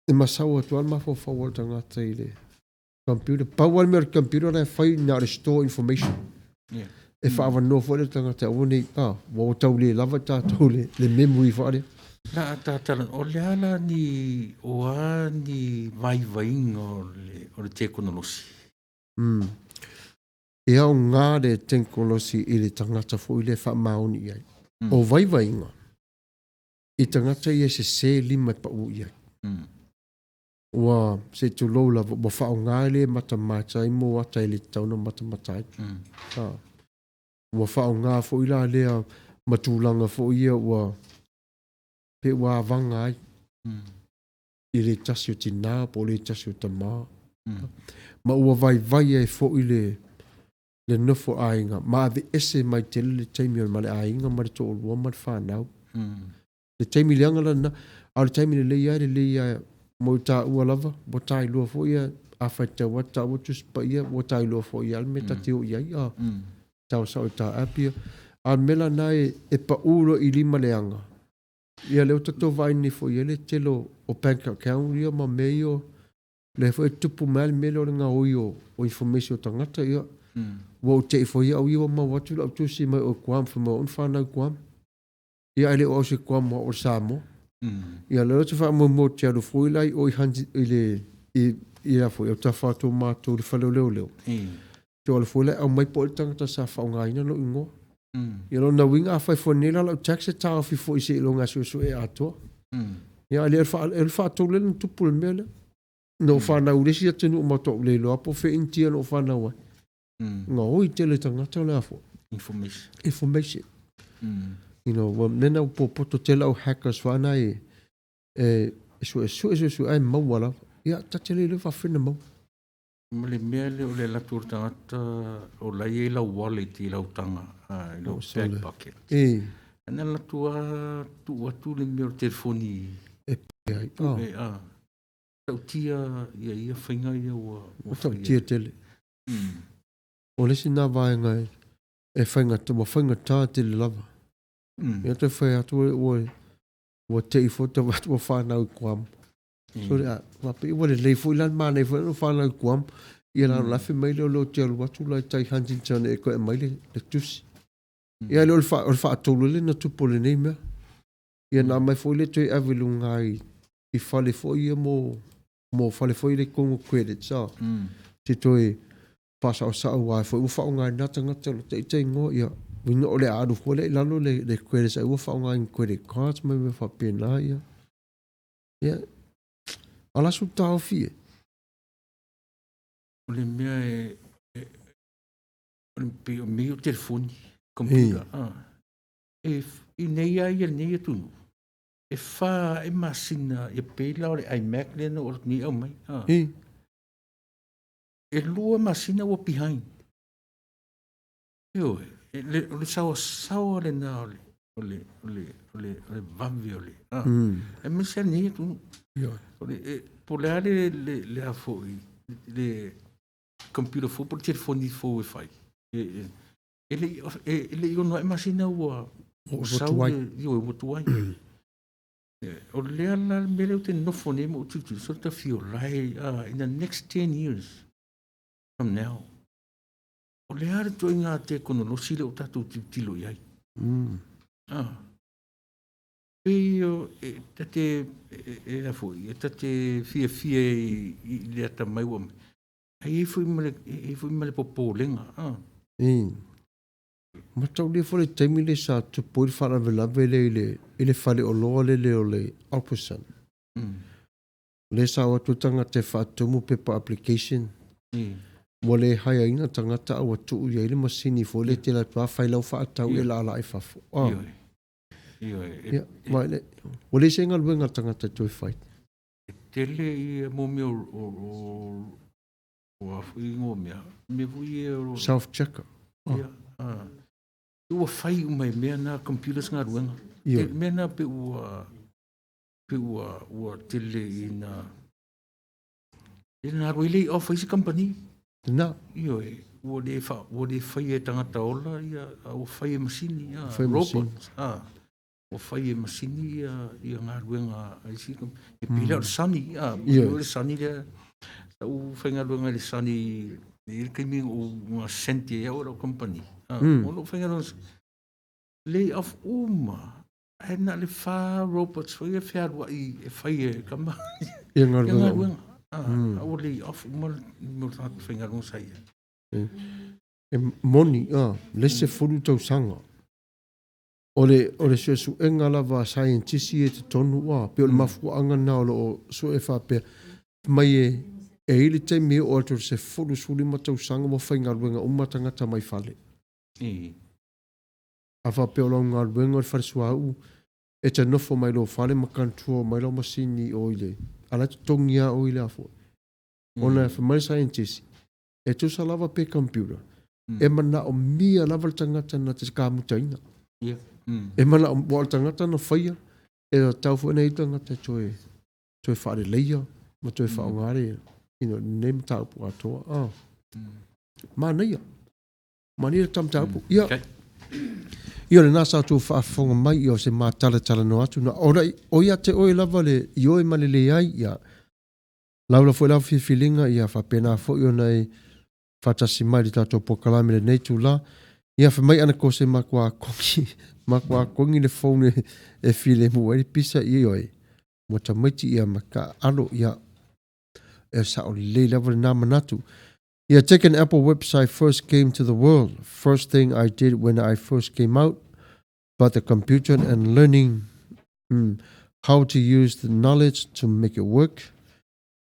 e masau atu lava le mafaufau o le tagata i le computer. Pau lava le mea o le computer la e fai na o le store information. Yeah. E faaavanoa foi le tagata aua ne i, ah, ua tau le lava tatou le, le memory faalea. La a tātala, o le a la ni, o a ni vaivaiga o le, o le tekonolosi? Umm. E aoga le tekonolosi i le tagata foi lea e faamaoni i ai. O vaivaiga, i tagata ia e sese lima e pau i ai. Ua, se i tulou lava, ua faaaoga le matamata ai mo ata e le tatau ona matamata ai. A. Ua faaaoga foi la lea ma tulaga foi ia ua, pe ua avaga ai. I le tasi o tinā po o le tasi o tamā. Ma ua vaivai ai foi le, le nofo aiga ma aveese mai tele le taimi o le ma le aiga ma le toalua ma le fanau. Le taimi leaga la lena, a o le taimi lelei lava e lelei lava mo i taua lava, ua tailua foi ia, a faitau atu taua Tusi Paia, ua tailua foi lava le mea ta te o i ai, a tau sao i ta app ia. A o le mea la lena e, e pau loa i lima leaga, Ia lea ua tatou vaai nei foi i ai le tele o bank account ia ma mea ia, lea foi e tupu mai lava le mea lea o le gaoi o information o tagata, ia. Ua ou te i foi au ia ua maua atu lau tusi mai o Guam, fai mai o au na fanau i Guam. Ia ae le o au o se Guam o au o le Samoa. Ia lea ou te faamoemoe ou te alu foi la i o i Hunti, i le, i, i a foi, autafa atu o matou i le fale o leoleo. Te alu foi la e aumai po o ai le tagata sa faaaogaina lou igoa. Ia lona uiga afai foi nei la lau tax e taofi foi seiloga e suesue atoa. Ia a le o le faatolu lea na tupu le mea lea. Na ou fanau i le isi atunuu matou ou le iloa po o fea Initia na ou fanau ai. Gaoi tele tagata o le a foi. Information. Information. You know, ua mea na ua popoto tele au hackers whānau e, e suesue suesue ae maua lava. Ia, ta te le iloa faafefea ona maua. Ma le mea lea o le alu atu o le tagata o la e i ai lau wallet i lau taga, i lau back pocket. Na alu atu lava tuu atu le mea o le telefoni e pue ai. Oh. E, a. Tautia ia ia faiga ia ua ua tautia tele. O le isi na vaega e, e faigata, ua faigata tele lava. Ia toe fai atu ua, ua tei foi te atu ua whanau i Guam. So a, faapea ua lelei foi la le manaia foi la whanau i Guam. Ia la la fai mai lea o lea ou te alu atu la i tai Huntington e koe mai le, le tusi. Ia le o le wha, o le whaatolu le na tupu lenei mea. Ia na aumai foi lea toe ave i luga i, i fale foi ia mo, mo fale foi le Congo Credits a. Te toe faasaosao ai foi ua faaaogaina tagata o lo ita igoa ia uiga o le a alu foi lea i lalo le, le credits ai ua faaaogaina credit cards ma mea faapena ia. Ia, ala su taofi e. O le mea e, e o le pei o mea o telefoni, computer, ah. E, i nei lava ia lenei atunuu, e fa ae masina, ia pei la o le iMac lea na ou alu atu nei aumai. Ah. E lua masina ua behind. Ioe, e le, o le saoasaoa lena o le, o le, o le, o le, o le vave o le, ah. Aemaise lava lenei atunuu. Ioe. O le, e, po o le a le, le, le a foi, le computer fou po o le telefoni fou e fai, e, e, E le i, e le i ono ae masina ua, ua sau le, ioe, ua tuai. O lea la le mea lea ou te nofo nei ma ou tilotilo, sort of feel like in the next 10 years from now, o le a le ituaiga tekonolosi lea ua tatou tilotilo i ai? Ah. Pei o, e ta te, e, e a foi, e ta te fiafia i, i le atamai ua aumai. E i ai foi ma le, e i ai foi ma le popolega. Ah. I. Mataulia foi le taimi lea sa tupu ai le faalavelave lea i le, i le faleoloa lele o le Alperson. Lea sa o atu ai tagata e faatumu pepa application. Ua le hire ina tagata a ua tuu i ai le masini foi lea e te alu atu lava fai lau faatau e laalaa i fafo. Ah. Ioe. Ioe. Ia, ma le, ua leai se galuega a le tagata e toe fai. E tele ia mo mea o, o, o, o a foi ingoa mea, mea foi ia o... Self checker. Oh. Ia, ah. Ua fai uma e mea na computers galuega. Ioe. Te, mea na pe ua, pe ua, ua tele ina, e na alu ai lay off ai se company. Na. Ioe, ua le fa, ua le faia e tagata ola ia, a ua fai e masini, ah, Fai e masini. robots, ah. Ua fai e masini ia, ia galuega a isi kamupani. E pei lea o le Sunny, a, o le Sunny lea, sa ou faigaluega i le Sunny i le taimi na ou gasenti ai au i lau kamupani. A, o lou faigaluega, lay off uma, ae na o le fa robots foi ia fealuai e fai e kama Ia galuega uma. galuega. A, a ua lay off uma le numera o tagata faigaluega sa i ai. E moni, a, le 10 tausaga. O le, o le suesuega lava a saienitisi ia i totonu, ua, pei o le mafuaaga lena o lo o sue faapea mai e, e i ai le taimi e oo atu i le 10, 15 tausaga ua faigaluega uma tagata mai fale. A faapea o lau galuega o le fale suauu, e te nofo mai lou fale ma control mai lau masini i o i le, a la e totogi lava oe i le a foi. Ona fai mai le saienitisi, E tusa lava pe computer, e manaomia lava le tagata na te kamutaina. E manao, aua o le tagata na faia, e tatau foi ona i ai le tagata e toe, toe faaleleia ma toe faaaoga le, you know, lenei mataupu atoa. Ah. Manaia. Manaia le ta mataupu. Ia, ia o lena sa outou faafofoga mai, ia o se matalatalanoa atu na, o, o ia te oe lava le ioe ma le leai, ia, Laula foi lau filifiliga, ia faapena foi ona e faatasi mai i le tatou polokalame i lenei itula. Ia fai mai ana kose matua kogi, matua kogi le phone e, e filemu ai le pisa, ioe, ua tamaiti ia ma taaalo, ia, e sao lelei lava lena manatu. Ia take an Apple website first came to the world, first thing I did when I first came out, but the computer and learning how to use the knowledge to make it work,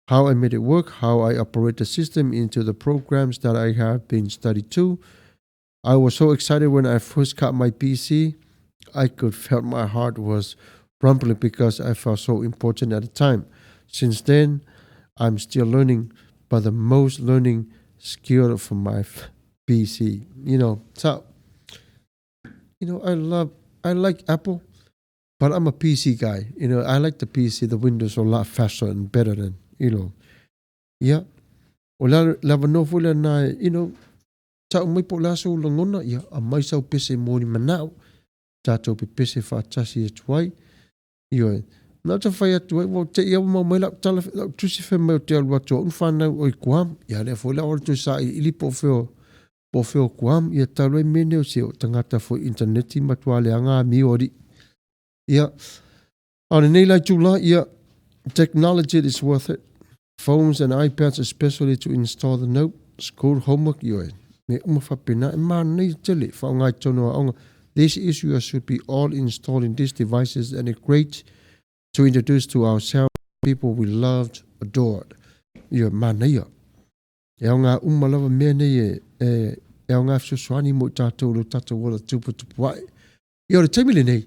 how I made it work, how I operate the system into the programs that I have been studied to. I was so excited when I first got my PC. I could felt my heart was rumbling because I felt so important at the time. Since then, I'm still learning, but the most learning skill from my PC, you know. So, you know, I love I like Apple, but I'm a PC guy. You know, I like the PC, the Windows a lot faster and better than, you know. Ia, o le le avanoa foi lena e, you know, tau mai po o le a sou lagona, ia, aumai sau pese mo ni manao, tatou pepese faatasi atu ai. Ioe. Na ou fai atu ai, ua te i ua mau mai lau tala, lau tusi fai mai ou te alu atu au na whanau o i Guam. Ia lea foi la o le toe sailiili po o fea o, po o fea o Guam. Ia talu ai mea nei o se o tagata foi intaneti matua leaga amio alii. Ia, a o lenei la itula, ia, technology it is worth it. Phones and iPads especially to install the note, school homework, ioe, mea uma faapena, e manaia tele, faaaoga i totonu o aoga. These issues should be all installed in these devices and it great to introduce to ourselves people we loved, adored. Ioe, manaia. E aoga uma lava mea nei e, e, e aoga fesoasoani mo i tatou i lo tatou ola tuputupu ae. Ia o le taimi lenei,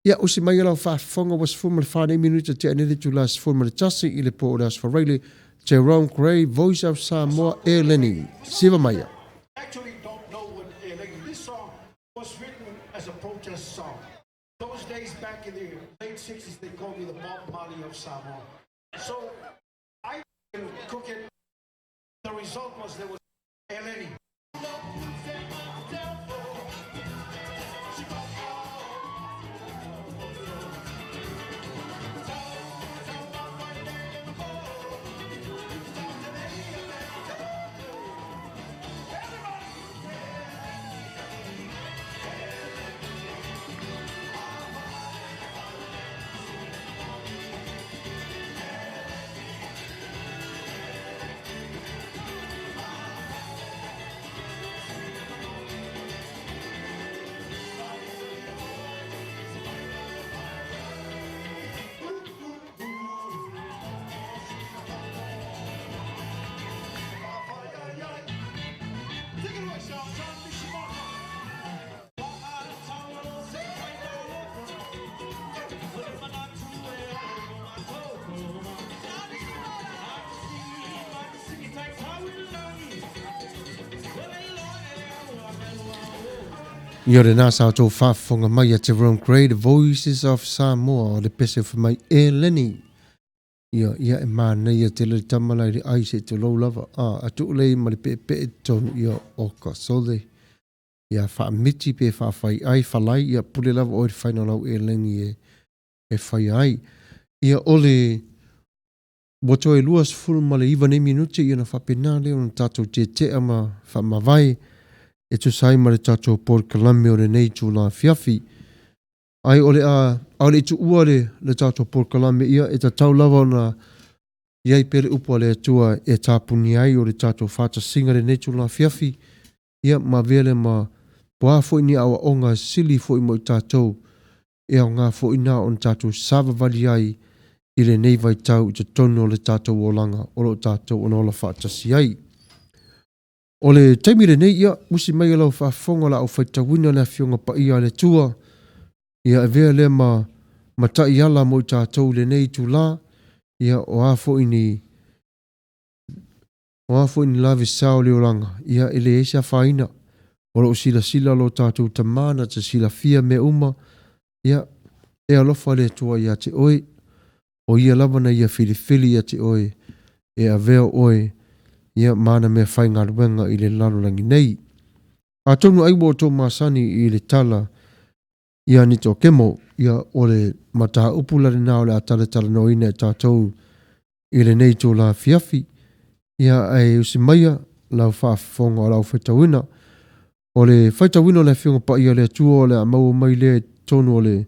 ia usi mai lau faafofoga ua 14 nei minute tea nei le itula 11 i le po o le Aso Faraile, Jerome Gray, Voice of Samoa, Eleni. Siva maia. Actually don't know what Eleni. This song was written as a protest song. Those days back in the late 60s, they called me the Bob Marley of Samoa. So I cook it. The result was there was Eleni. Ia lena sa outou faafofoga mai ia Jerome Gray, The Voices of Samoa, o le pese fai mai e Lenny. Ia, ia e manaia tele le tama la i le ai se i tolou lava. A, a tuu lea ma le peepee i totonu, ia o ka sole. Ia faamiti pe faafai ai, falai, ia pule lava oe i le faina o lau eleni e, e faia ai. Ia o le, ua toe 29 nei minute ia ona faapena lea ona tatou tetea ma faamavae e tusa ai ma le tatou polokalame o lenei itula afiafi. Ai o le a, a o le i tuua le, le tatou polokalame ia e tatau lava ona i ai pea le upu a le Atua e tapunia ai o le tatou faatasiga i lenei itula afiafi, ia ma avea lea ma po a foi ni aoaoga sili foi mo i tatou, e aoga foi na ona tatou savavali ai i lenei vaitau i totonu o le tatou olaga o lo o tatou ona ola faatasi ai. O le taimi lenei, ia, usi mai lau faafofoga o le a ou faitauina le Afioga Paia a le Atua, ia avea lea ma, ma taiala mo i tatou i lenei itula, ia, o a foi ni, o a foi ni lavesa o le olaga, ia, e leai se afaina. O lo o silasila lo tatou Tama na te silafia mea uma, ia, e alofa le Atua ia te oe, o ia lava na ia filifili ia te oe e avea oe ia ma ana mea faigaluega i le lalolagi nei. Atonu ai ua outou masani i le tala ia Nitokemo, ia o le mataupu la lena o le a talatalanoaina e tatou i lenei itula afiafi, ia ae usi maia lau faafofoga o lau faitauina. O le faitauina o le Afioga Paia a le Atua o le a maua mai lea i totonu o le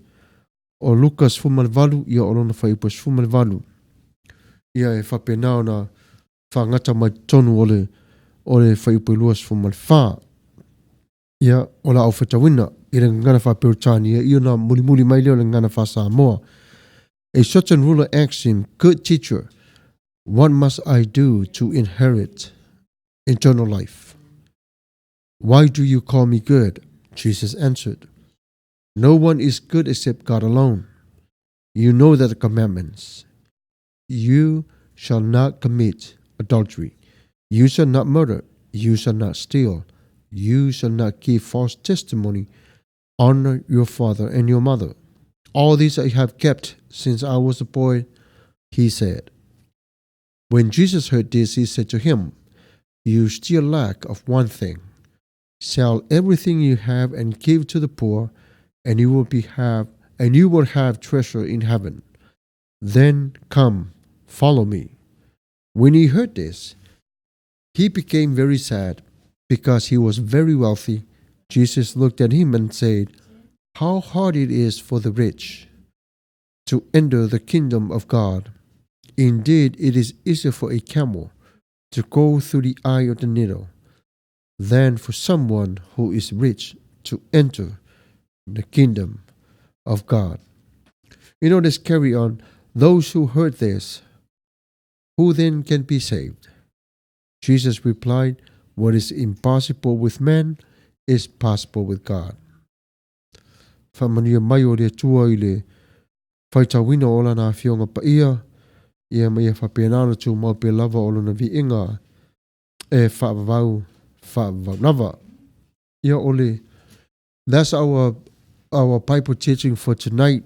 o Luka 18, ia o lona fuaiupu e 18. Ia e faapena ona faagata mai totonu o le o le fuaiupu e 24. Ia, o la ou faitauina i le gagana faa-Peretania, ia ona mulimuli mai lea o le gagana faa-Samoa. A certain ruler asked him, Good teacher, what must I do to inherit eternal life? Why do you call me good? Jesus answered, No one is good except God alone. You know that the commandments. You shall not commit adultery. You shall not murder. You shall not steal. You shall not give false testimony. Honor your father and your mother. All these I have kept since I was a boy, he said. When Jesus heard this, he said to him, You still lack of one thing. Sell everything you have and give to the poor, and you will be have and you will have treasure in heaven. Then come, follow me. When he heard this, he became very sad because he was very wealthy. Jesus looked at him and said, How hard it is for the rich to enter the kingdom of God. Indeed, it is easier for a camel to go through the eye of the needle than for someone who is rich to enter the kingdom of God. You know, let's carry on. Those who heard this, who then can be saved? Jesus replied, What is impossible with man is possible with God. Faamanuia mai o le Atua i le faitauina o Lana Afioga Paia, ia ma ia faapena ona tumau pea lava o Lona viiga e faavavau, faavavau lava. Ia o le That's our our Bible teaching for tonight.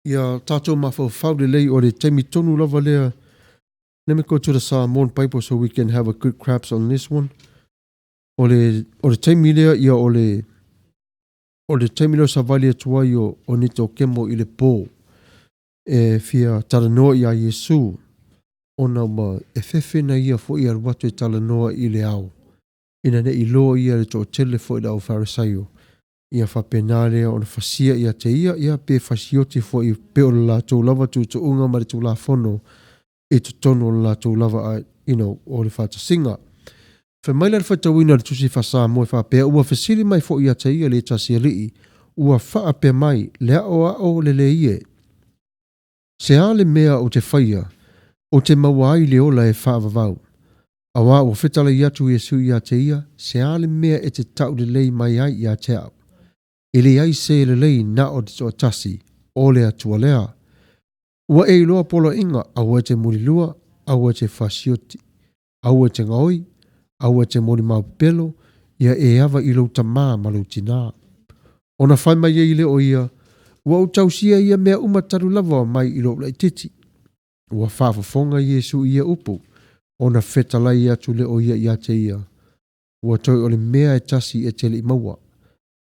Ia tātou mafaufau lelei o le taimi tonu lava lea. Let me go to the Samoan Bible so we can have a good grasp on this one. O le, o le taimi lea, ia o le, o le taimi lea o savali atu ai o, o Nitokemo i le pō e fia talanoa iā Iesu, ona ua e fefena ia foi e alu atu e talanoa i le ao, ina ne i loa ia le toatele foi i le au Farisaio. Ia faapena lea ona fasia ia te ia, ia pe fasioti foi pe o le latou lava tuutuuga ma le Tulafono i totonu o le latou lava a, you know, o le faatasiga. Fai mai la le faitauina o le Tusi Faa-Samoa e faapea, Ua fesili mai foi ia te ia le tasi alii, ua faapea mai, le aʻoaʻo lelei e. Se a le mea ou te faia, ou te maua ai le ola e faavavau? Auā ua fetalai atu Iesu iā te ia, Se a le mea e te tau lelei mai ai iā te au? E leai se lelei na o te toatasi, o le Atua lea. Ua e iloa poloaiga, aua e te mulilua, aua e te fasioti, aua e te gaoi, aua e te molimau pepelo, ia e ava i lou tamā ma lou tinā. Ona fai mai ai lea o ia, Ua ou tausia ia mea uma talu lava mai i lou laitiiti. Ua faafofoga Iesu i ia upu, ona fetalai atu lea o ia ia te ia, Ua toe o le mea e tasi e te le i maua,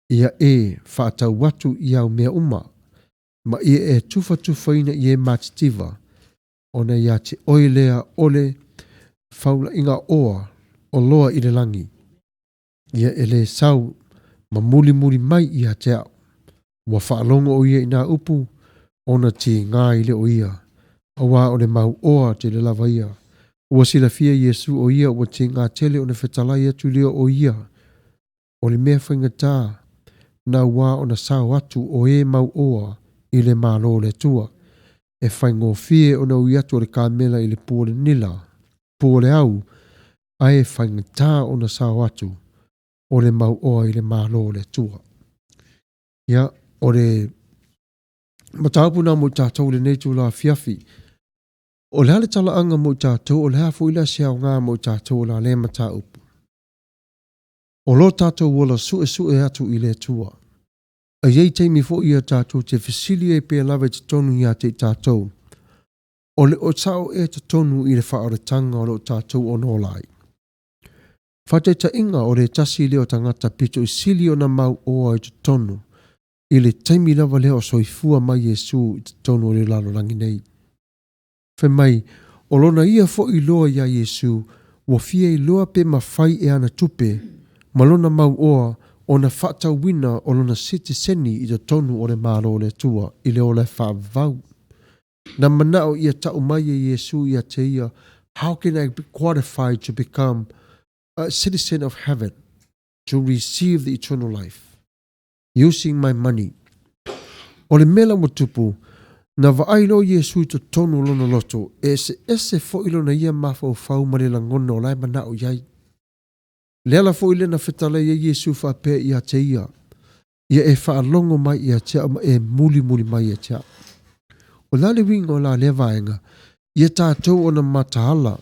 ia e faatau atu i au mea uma, ma ia e tufatufaina i e matitiva, ona ia te oe lea o le faulaiga oa o loa i le lagi. Ia e le sau ma mulimuli mai ia te au. Ua faalogo ʻo ia i nā upu, ona tīgā i le o ia, auā o le mau oa tele lava ia. Ua silafia Iesū ʻo ia ua tīgā tele ona fetalai atu lea o ia, o le mea faigata, nauā ona sao atu o e mau oa i le Malo o le Atua. E faigofie ona ui atu o le kamela i le pu o le nila, pu o le au, ae faigata ona sao atu o le mau oa i le Malo o le Atua. Ia, o le mataupu nā mo i tātou i lenei itula afiafi. O le a le talaaga mo i tātou, o le a foi la se aoga mo i tātou o la lea mataupu? O lo tātou ola suesue atu i le Atua. A i ai taimi foi ia tātou te fesili ai pea lava i totonu ia te i tātou, o le o sao ea totonu i le whaoratanga o lo tātou ono ola ai. Whataitaiga o le tasi lea o tagata pito i sili ona mau oa i totonu i le taimi lava lea o soifua mai Iesu i totonu o le lalolagi nei. Fai mai, o lona ia foi iloa iā Iesu, ua fia iloa pe mafai e ana tupe ma lona mau oa ona faatauina o lona sitiseni i totonu o le Malo o le Atua i le ola e faavavau. Na manao ia tau mai e Iesu ia te ia, How can I be qualified to become a citizen of heaven, to receive the eternal life, using my money? O le mea la ua tupu, na vaai loa Iesu i totonu o lona loto, e eseese foi lona ia mafaufau ma le lagona o la e manao i ai. Le ala foi lea na fetalai ai Iesu faapea ia te ia, Ia e faalogo mai ia te au ma e mulimuli mai ia te au. O le a le uiga o la lea vaega? Ia tātou ona mataala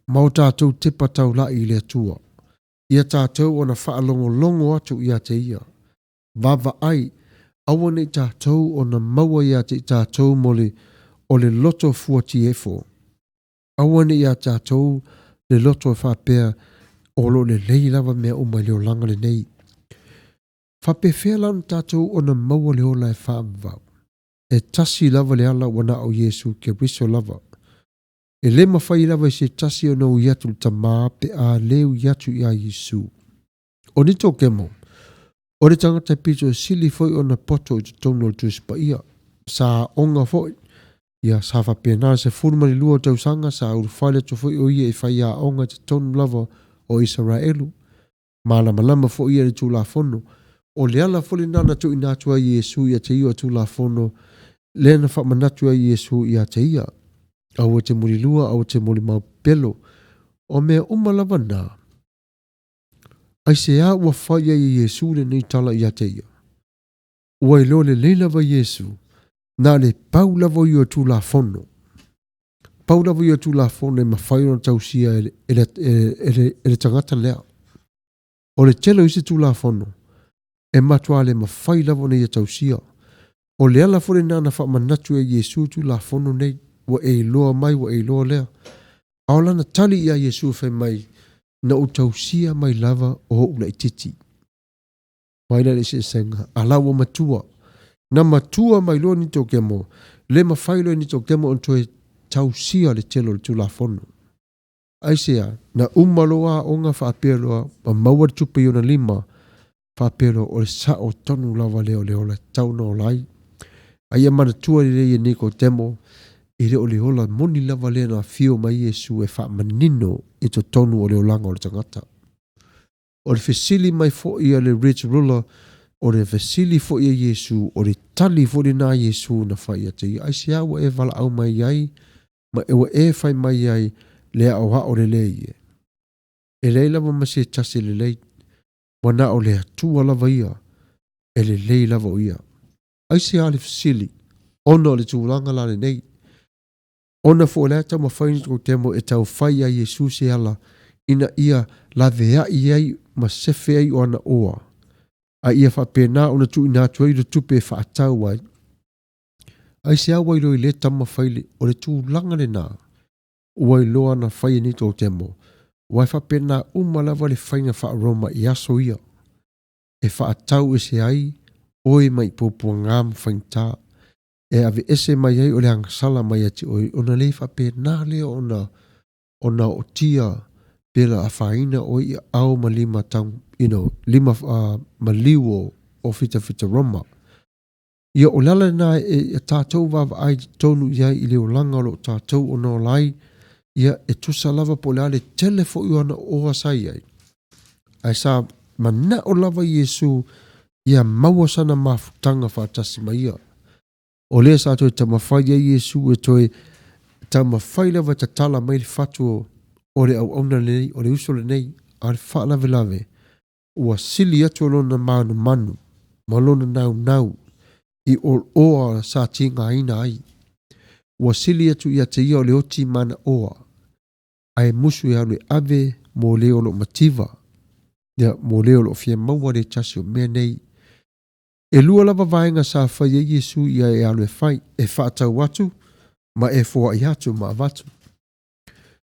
ma o tātou tepa taulaʻi i le Atua. Ia tātou ona faalogologo atu ia te Ia. Vaavaai, aua ne i tatou ona maua ia te i tatou mo le, o le loto fuatiefo. Aua ne i ia tatou le loto e faapea o lo o lelei lava mea uma i le olaga lenei. Faapefea la ona tatou ona maua le ola e faavavau? E tasi lava le ala ua na o Iesu Keriso lava. E le mafai lava e se tasi ona ui atu i le Tama pe a le ui atu ia Iesu. O Nikodemo, o le tagata pito sili foi ona poto i totonu o le Tusi Paia. Sa aoga foi, ia sa faapena le 12 tausaga sa ulufale atu foi o ia i faiaoga i totonu lava o Isaraelu. Malamalama foi ia i le Tulafono. O le ala foi lena na tuuina atu ai Iesu ia te ia o Tulafono, lea na faamanatu ai Iesu ia te ia. Aua te mulilua, aua te molimau pepelo. O mea uma lava na. Aisea ua fai ai e Iesu lenei tala ia te ia? Ua iloa lelei lava Iesu, na le pau lava ia o Tulafono. Pau lava ia o Tulafono e mafai ona tausia e le, e le, e le, e le tagata lea. O le tele o isi Tulafono, e matua le mafai lava ona ia tausia. O le ala foi lena na faamanatu ai e Iesu Tulafono nei, ua e iloa mai, ua e iloa lea. A o lana tali ia Iesu fai mai, na ou tausia mai lava o ou laititi. Mai la le eseesega, a la ua matua. Na matua mai loa Nikodemo, le mafai loa e Nikodemo ona toe tausia le tele o le Tulafono. Aisea? Na uma loa aoga faapea loa ma maua le tupe i ona lima, faapea loa o le sao tonu lava lea o le ola e tatau ona ola ai. A ia manatua lelei e Nikodemo, e le o le ola moni lava lea na afio mai Iesu e faamanino i totonu o le olaga o le tagata. O le fesili mai foi a le rich ruler, o le fesili foi a Iesu, o le tali foi lena a Iesu na fai ia te ia. Aisea ua e valaau mai ai, ma ua e fai mai ai le aoao lelei e? E leai lava ma se tasi lelei, ua na o le Atua lava ia, e lelei lava o ia. Aisea le fesili, ona o le tulaga la lenei? Ona foi o la e taumafai Nikodemo e tau fai iā Iesu se ala ina ia laveai ai ma sefe ai o ana oa, a ia faapena ona tuuina atu ai le tupe e faatau ai. Aisea ua iloa i lea tama fai le, o le tulaga lena ua iloa ana fai e Nikodemo, ua e faapena uma lava le faiga faa-Roma i aso ia, e faatau ese ai oe mai puapuaga ma faigata. E aveese mai ai o le agasala mai ia te oe, ona le faapena lea ona ona ootia pela afaina oe i aao ma lima tau, you know, lima maliu o, o fitafita Roma. Ia o le ala lena e, e tatou vaavaai tonu i ai i le olaga o lo o tatou ona ola ai, ia e tusa lava po o le a le tele foi o ana oa sa i ai. Ae sa manao lava Iesu ia maua sana mafutaga faatasi ma ia. O lea sa toe taumafai ai Iesu e toe taumafai lava e tatala mai le fatu o le auauna lenei, o le uso lenei, a o le faalavelave, ua sili atu o lona manumanu ma lona naunau i oloa sa tigaina ai. Ua sili atu ia te ia o le oti manaoa, ae musu e alu e ave mo le o lo o mativa, ia, mo le o lo o fia maua le tasi o mea nei. E lua lava vaega sa fai ai Iesu ia e alu e fai, e faatau atu ma e foai atu ma avatu.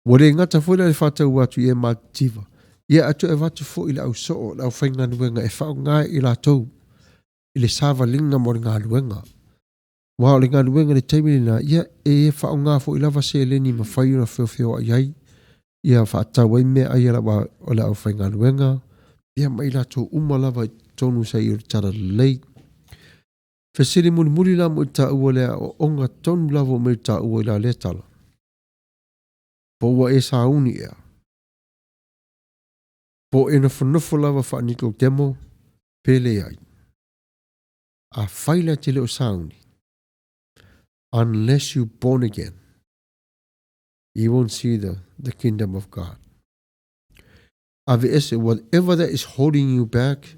Ua le gata foi la le faatau atu i e matitiva, ia ae toe avatu foi i le au soo, le aufaigaluega e faaaoga e i latou i le savaliga mo le galuega. Aua o le galuega i le taimi lena, ia e faaaoga foi lava seleni e mafai ona feofeoai ai, ia faatau ai meaai a le aufaigaluega, ia ma i latou uma lava i totonu sa i o le Talalelei. Fesili mulimuli la mo i taua le aoaoga tonu lava o mea i taua i la lea tala. Po ua e sauni ea? Po o e nofonofo lava faa-Nikodemo pe leai? Afai la e te le o sauni, unless you born again, you won't see the, the kingdom of God. Aveese, whatever that is holding you back,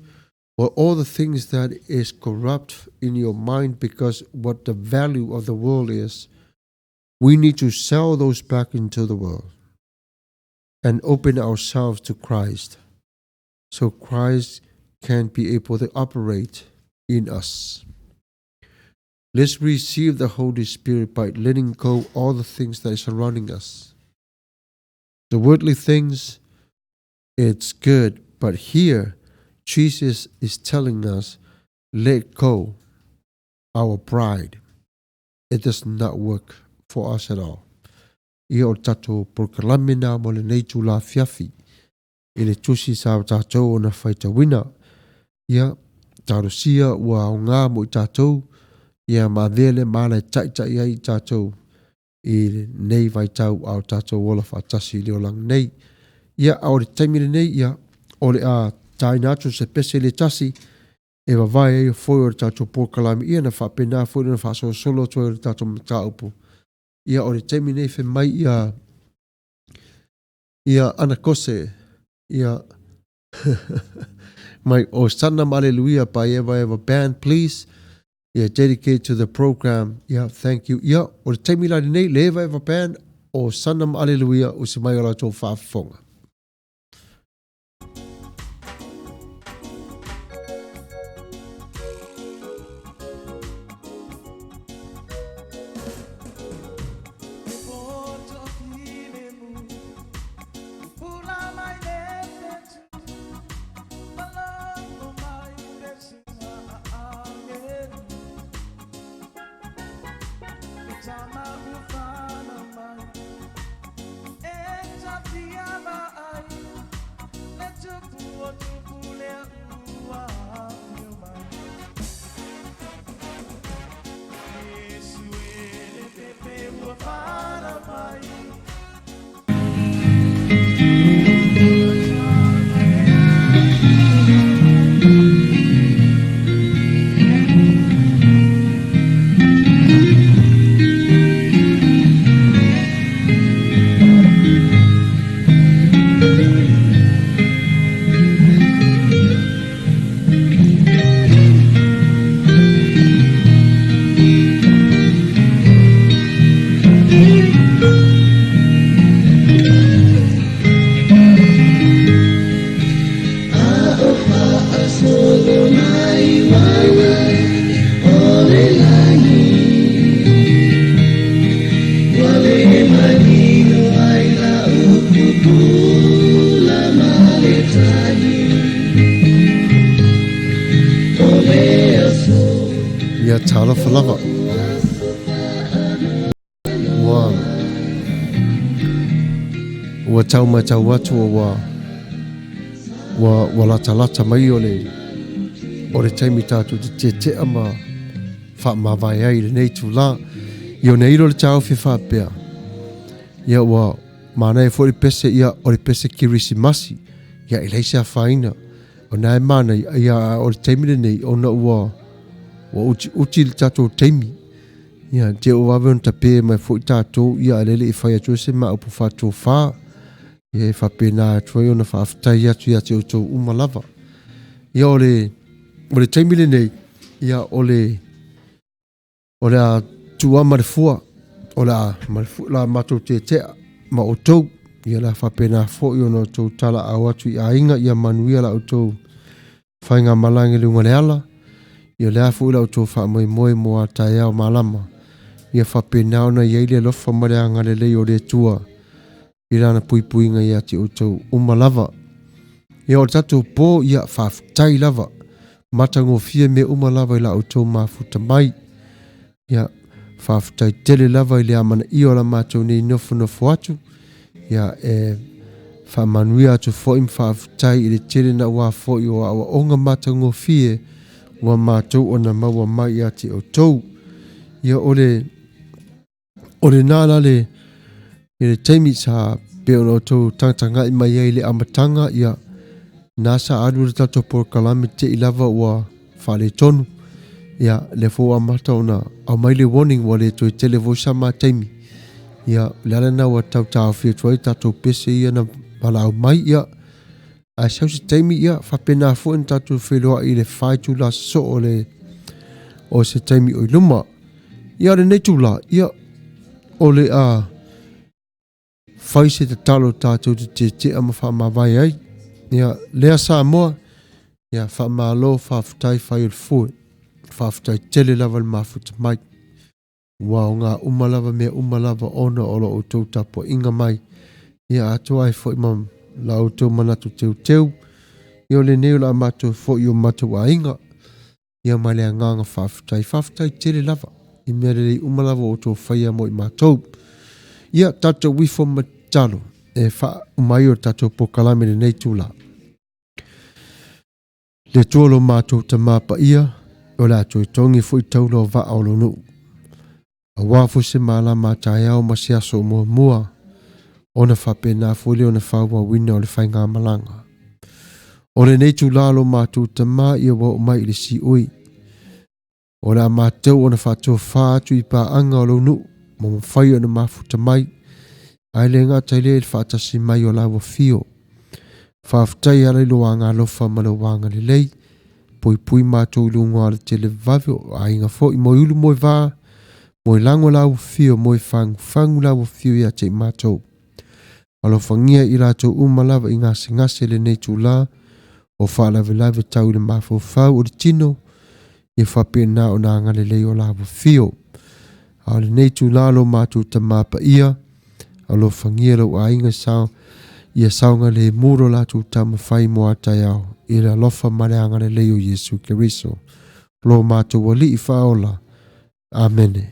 or all the things that is corrupt in your mind because what the value of the world is, we need to sell those back into the world and open ourselves to Christ so Christ can be able to operate in us. Let's receive the Holy Spirit by letting go all the things that are surrounding us. The worldly things, it's good, but here Jesus is telling us, let go our pride. It does not work for us at all. Ia o le tatou polokalame na mo lenei itula afiafi i le tusi sa tatou ona faitauina. Ia, talosia ua aoga mo i tatou, ia ma avea lea ma ala e taitai ai i tatou i lenei vaitau a o tatou ola faatasi i le olaga nei. Ia, a o le taimi lenei, ia, o le a taina atu se pese le tasi e vavae ai foe o le tatou polokalame, ia na faapena foi ona faasolosolo atu ai o le tatou mataupu. Ia, o le taimi nei fai mai ia, ia ana kose, ia, mai Osana ma Aleluia by Eva Eva Band, please. Yeah, dedicate to the program. Yeah, thank you. Yeah, o le taimi la lenei, le Eva Eva Band, Osana ma Aleluia, o se mai o la tou faafofoga. Ia talofa lava. Ua ua tau matau atu ua ua ua latalata mai o le o le taimi tātou te tetea ma whaamavae ai i lenei tūlā. I ona ilo le taofi whaapea. Ia ua manaia foi le pese ia o le pese Kirisimasi. Ia e leai se afaina. O na e manaia ia o le taimi lenei ona ua ua utiuti le tatou taimi. Ia te o vave ona tape mai foi tatou ia a lele i fai atu ai se maaupu faatofā. Ia e faapena atu ai ona faafetai atu ia te outou uma lava. Ia o le o le taimi lenei ia o le o le a tuua ma le fua o le a ma le fua la matou tetea ma outou. Ia la faapena foi ona outou talaau atu i aiga ia manuia la outou faigamalaga i luga o le ala. Ia o le a foi la outou faamoemoe mo a taeao malama. Ia faapena ona i ai le alofa ma le agalelei o le Atua i lana puipuiga ia te outou uma lava. Ia o le tatou po, ia faafetai lava. Matagofie mea uma lava i la outou mafuta mai. Ia faafetai tele lava i le amanaia o la matou nei nofonofo atu. Ia e faamanuia atu foi ma faafetai i le tele na ua foi o aoaoga matagofie ua matou ona maua mai ia te outou. Ia o le o lena la le i le taimi sa pei ona outou tagatagai mai ai i le amataga, ia na sa alu le tatou polokalame te i lava ua faaletonu. Ia lea foi ua amata ona aumai le warning ua le toe tele foi sa ma taimi. Ia o le ala lena ua tau taofi atu ai tatou pese ia na valaau mai. Ia ae sau se taimi ia faapena foi ona tatou feiloai i le 4 itula sosoo o le o se taimi o i luma. Ia o lenei tula, ia o le a fai se tatalo tatou te tetea ma faamavae ai. Ia lea Samoa, ia faamalo faafetai fai o le fue. Faafetai tele lava le mafuta mai. Ua aoga uma lava mea uma lava ona o lo outou tapuaiga mai, ia atoa ai foi ma la outou manatu teuteu, ia o lenei o le a matou foi i o matou aiga, ia ma le agaga faafetai. Faafetai tele lava i mea lelei uma lava ua outou faia mo i matou. Ia tatou ifo ma tatalo e faauma ai o le tatou polokalame i lenei itula. Le Atua lo matou Tama Paia, o le a toe togi foi taula o vaa o lo nuu. Aua foi se malama a taeao ma se aso o muamua, ona faapena foi lea ona faaauauina o le faigamalaga. O lenei itula lo matou Tama ia ua oo mai i le siui. O le a matou ona faatofa atu i paaga o lou nuu ma mafai ona mafuta mai, ae le gata i lea i le faatasi mai o lau afio. Faafetai e ala i lou agaalofa ma lou agalelei, puipui matou i luga o le televavave o aiga foi, moe ulu moe va, moe lago lau afio, moe fagufagu lau afio ia te i matou. Alofagia i latou uma lava i gasegase i lenei itula o faalavelave tau i le mafaufau o le tino, ia faapena ona agalelei o la afio. A o lenei itula lo matou Tama Paia, alofagia lou aiga sao, ia saogalemu lo latou taumafai mo a taeao, i le alofa ma le agalelei o Iesu Keriso, lo matou Alii Faaola. Amene.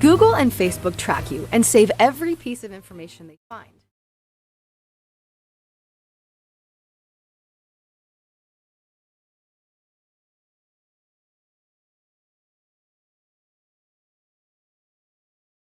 Google and Facebook track you and save every piece of information they find.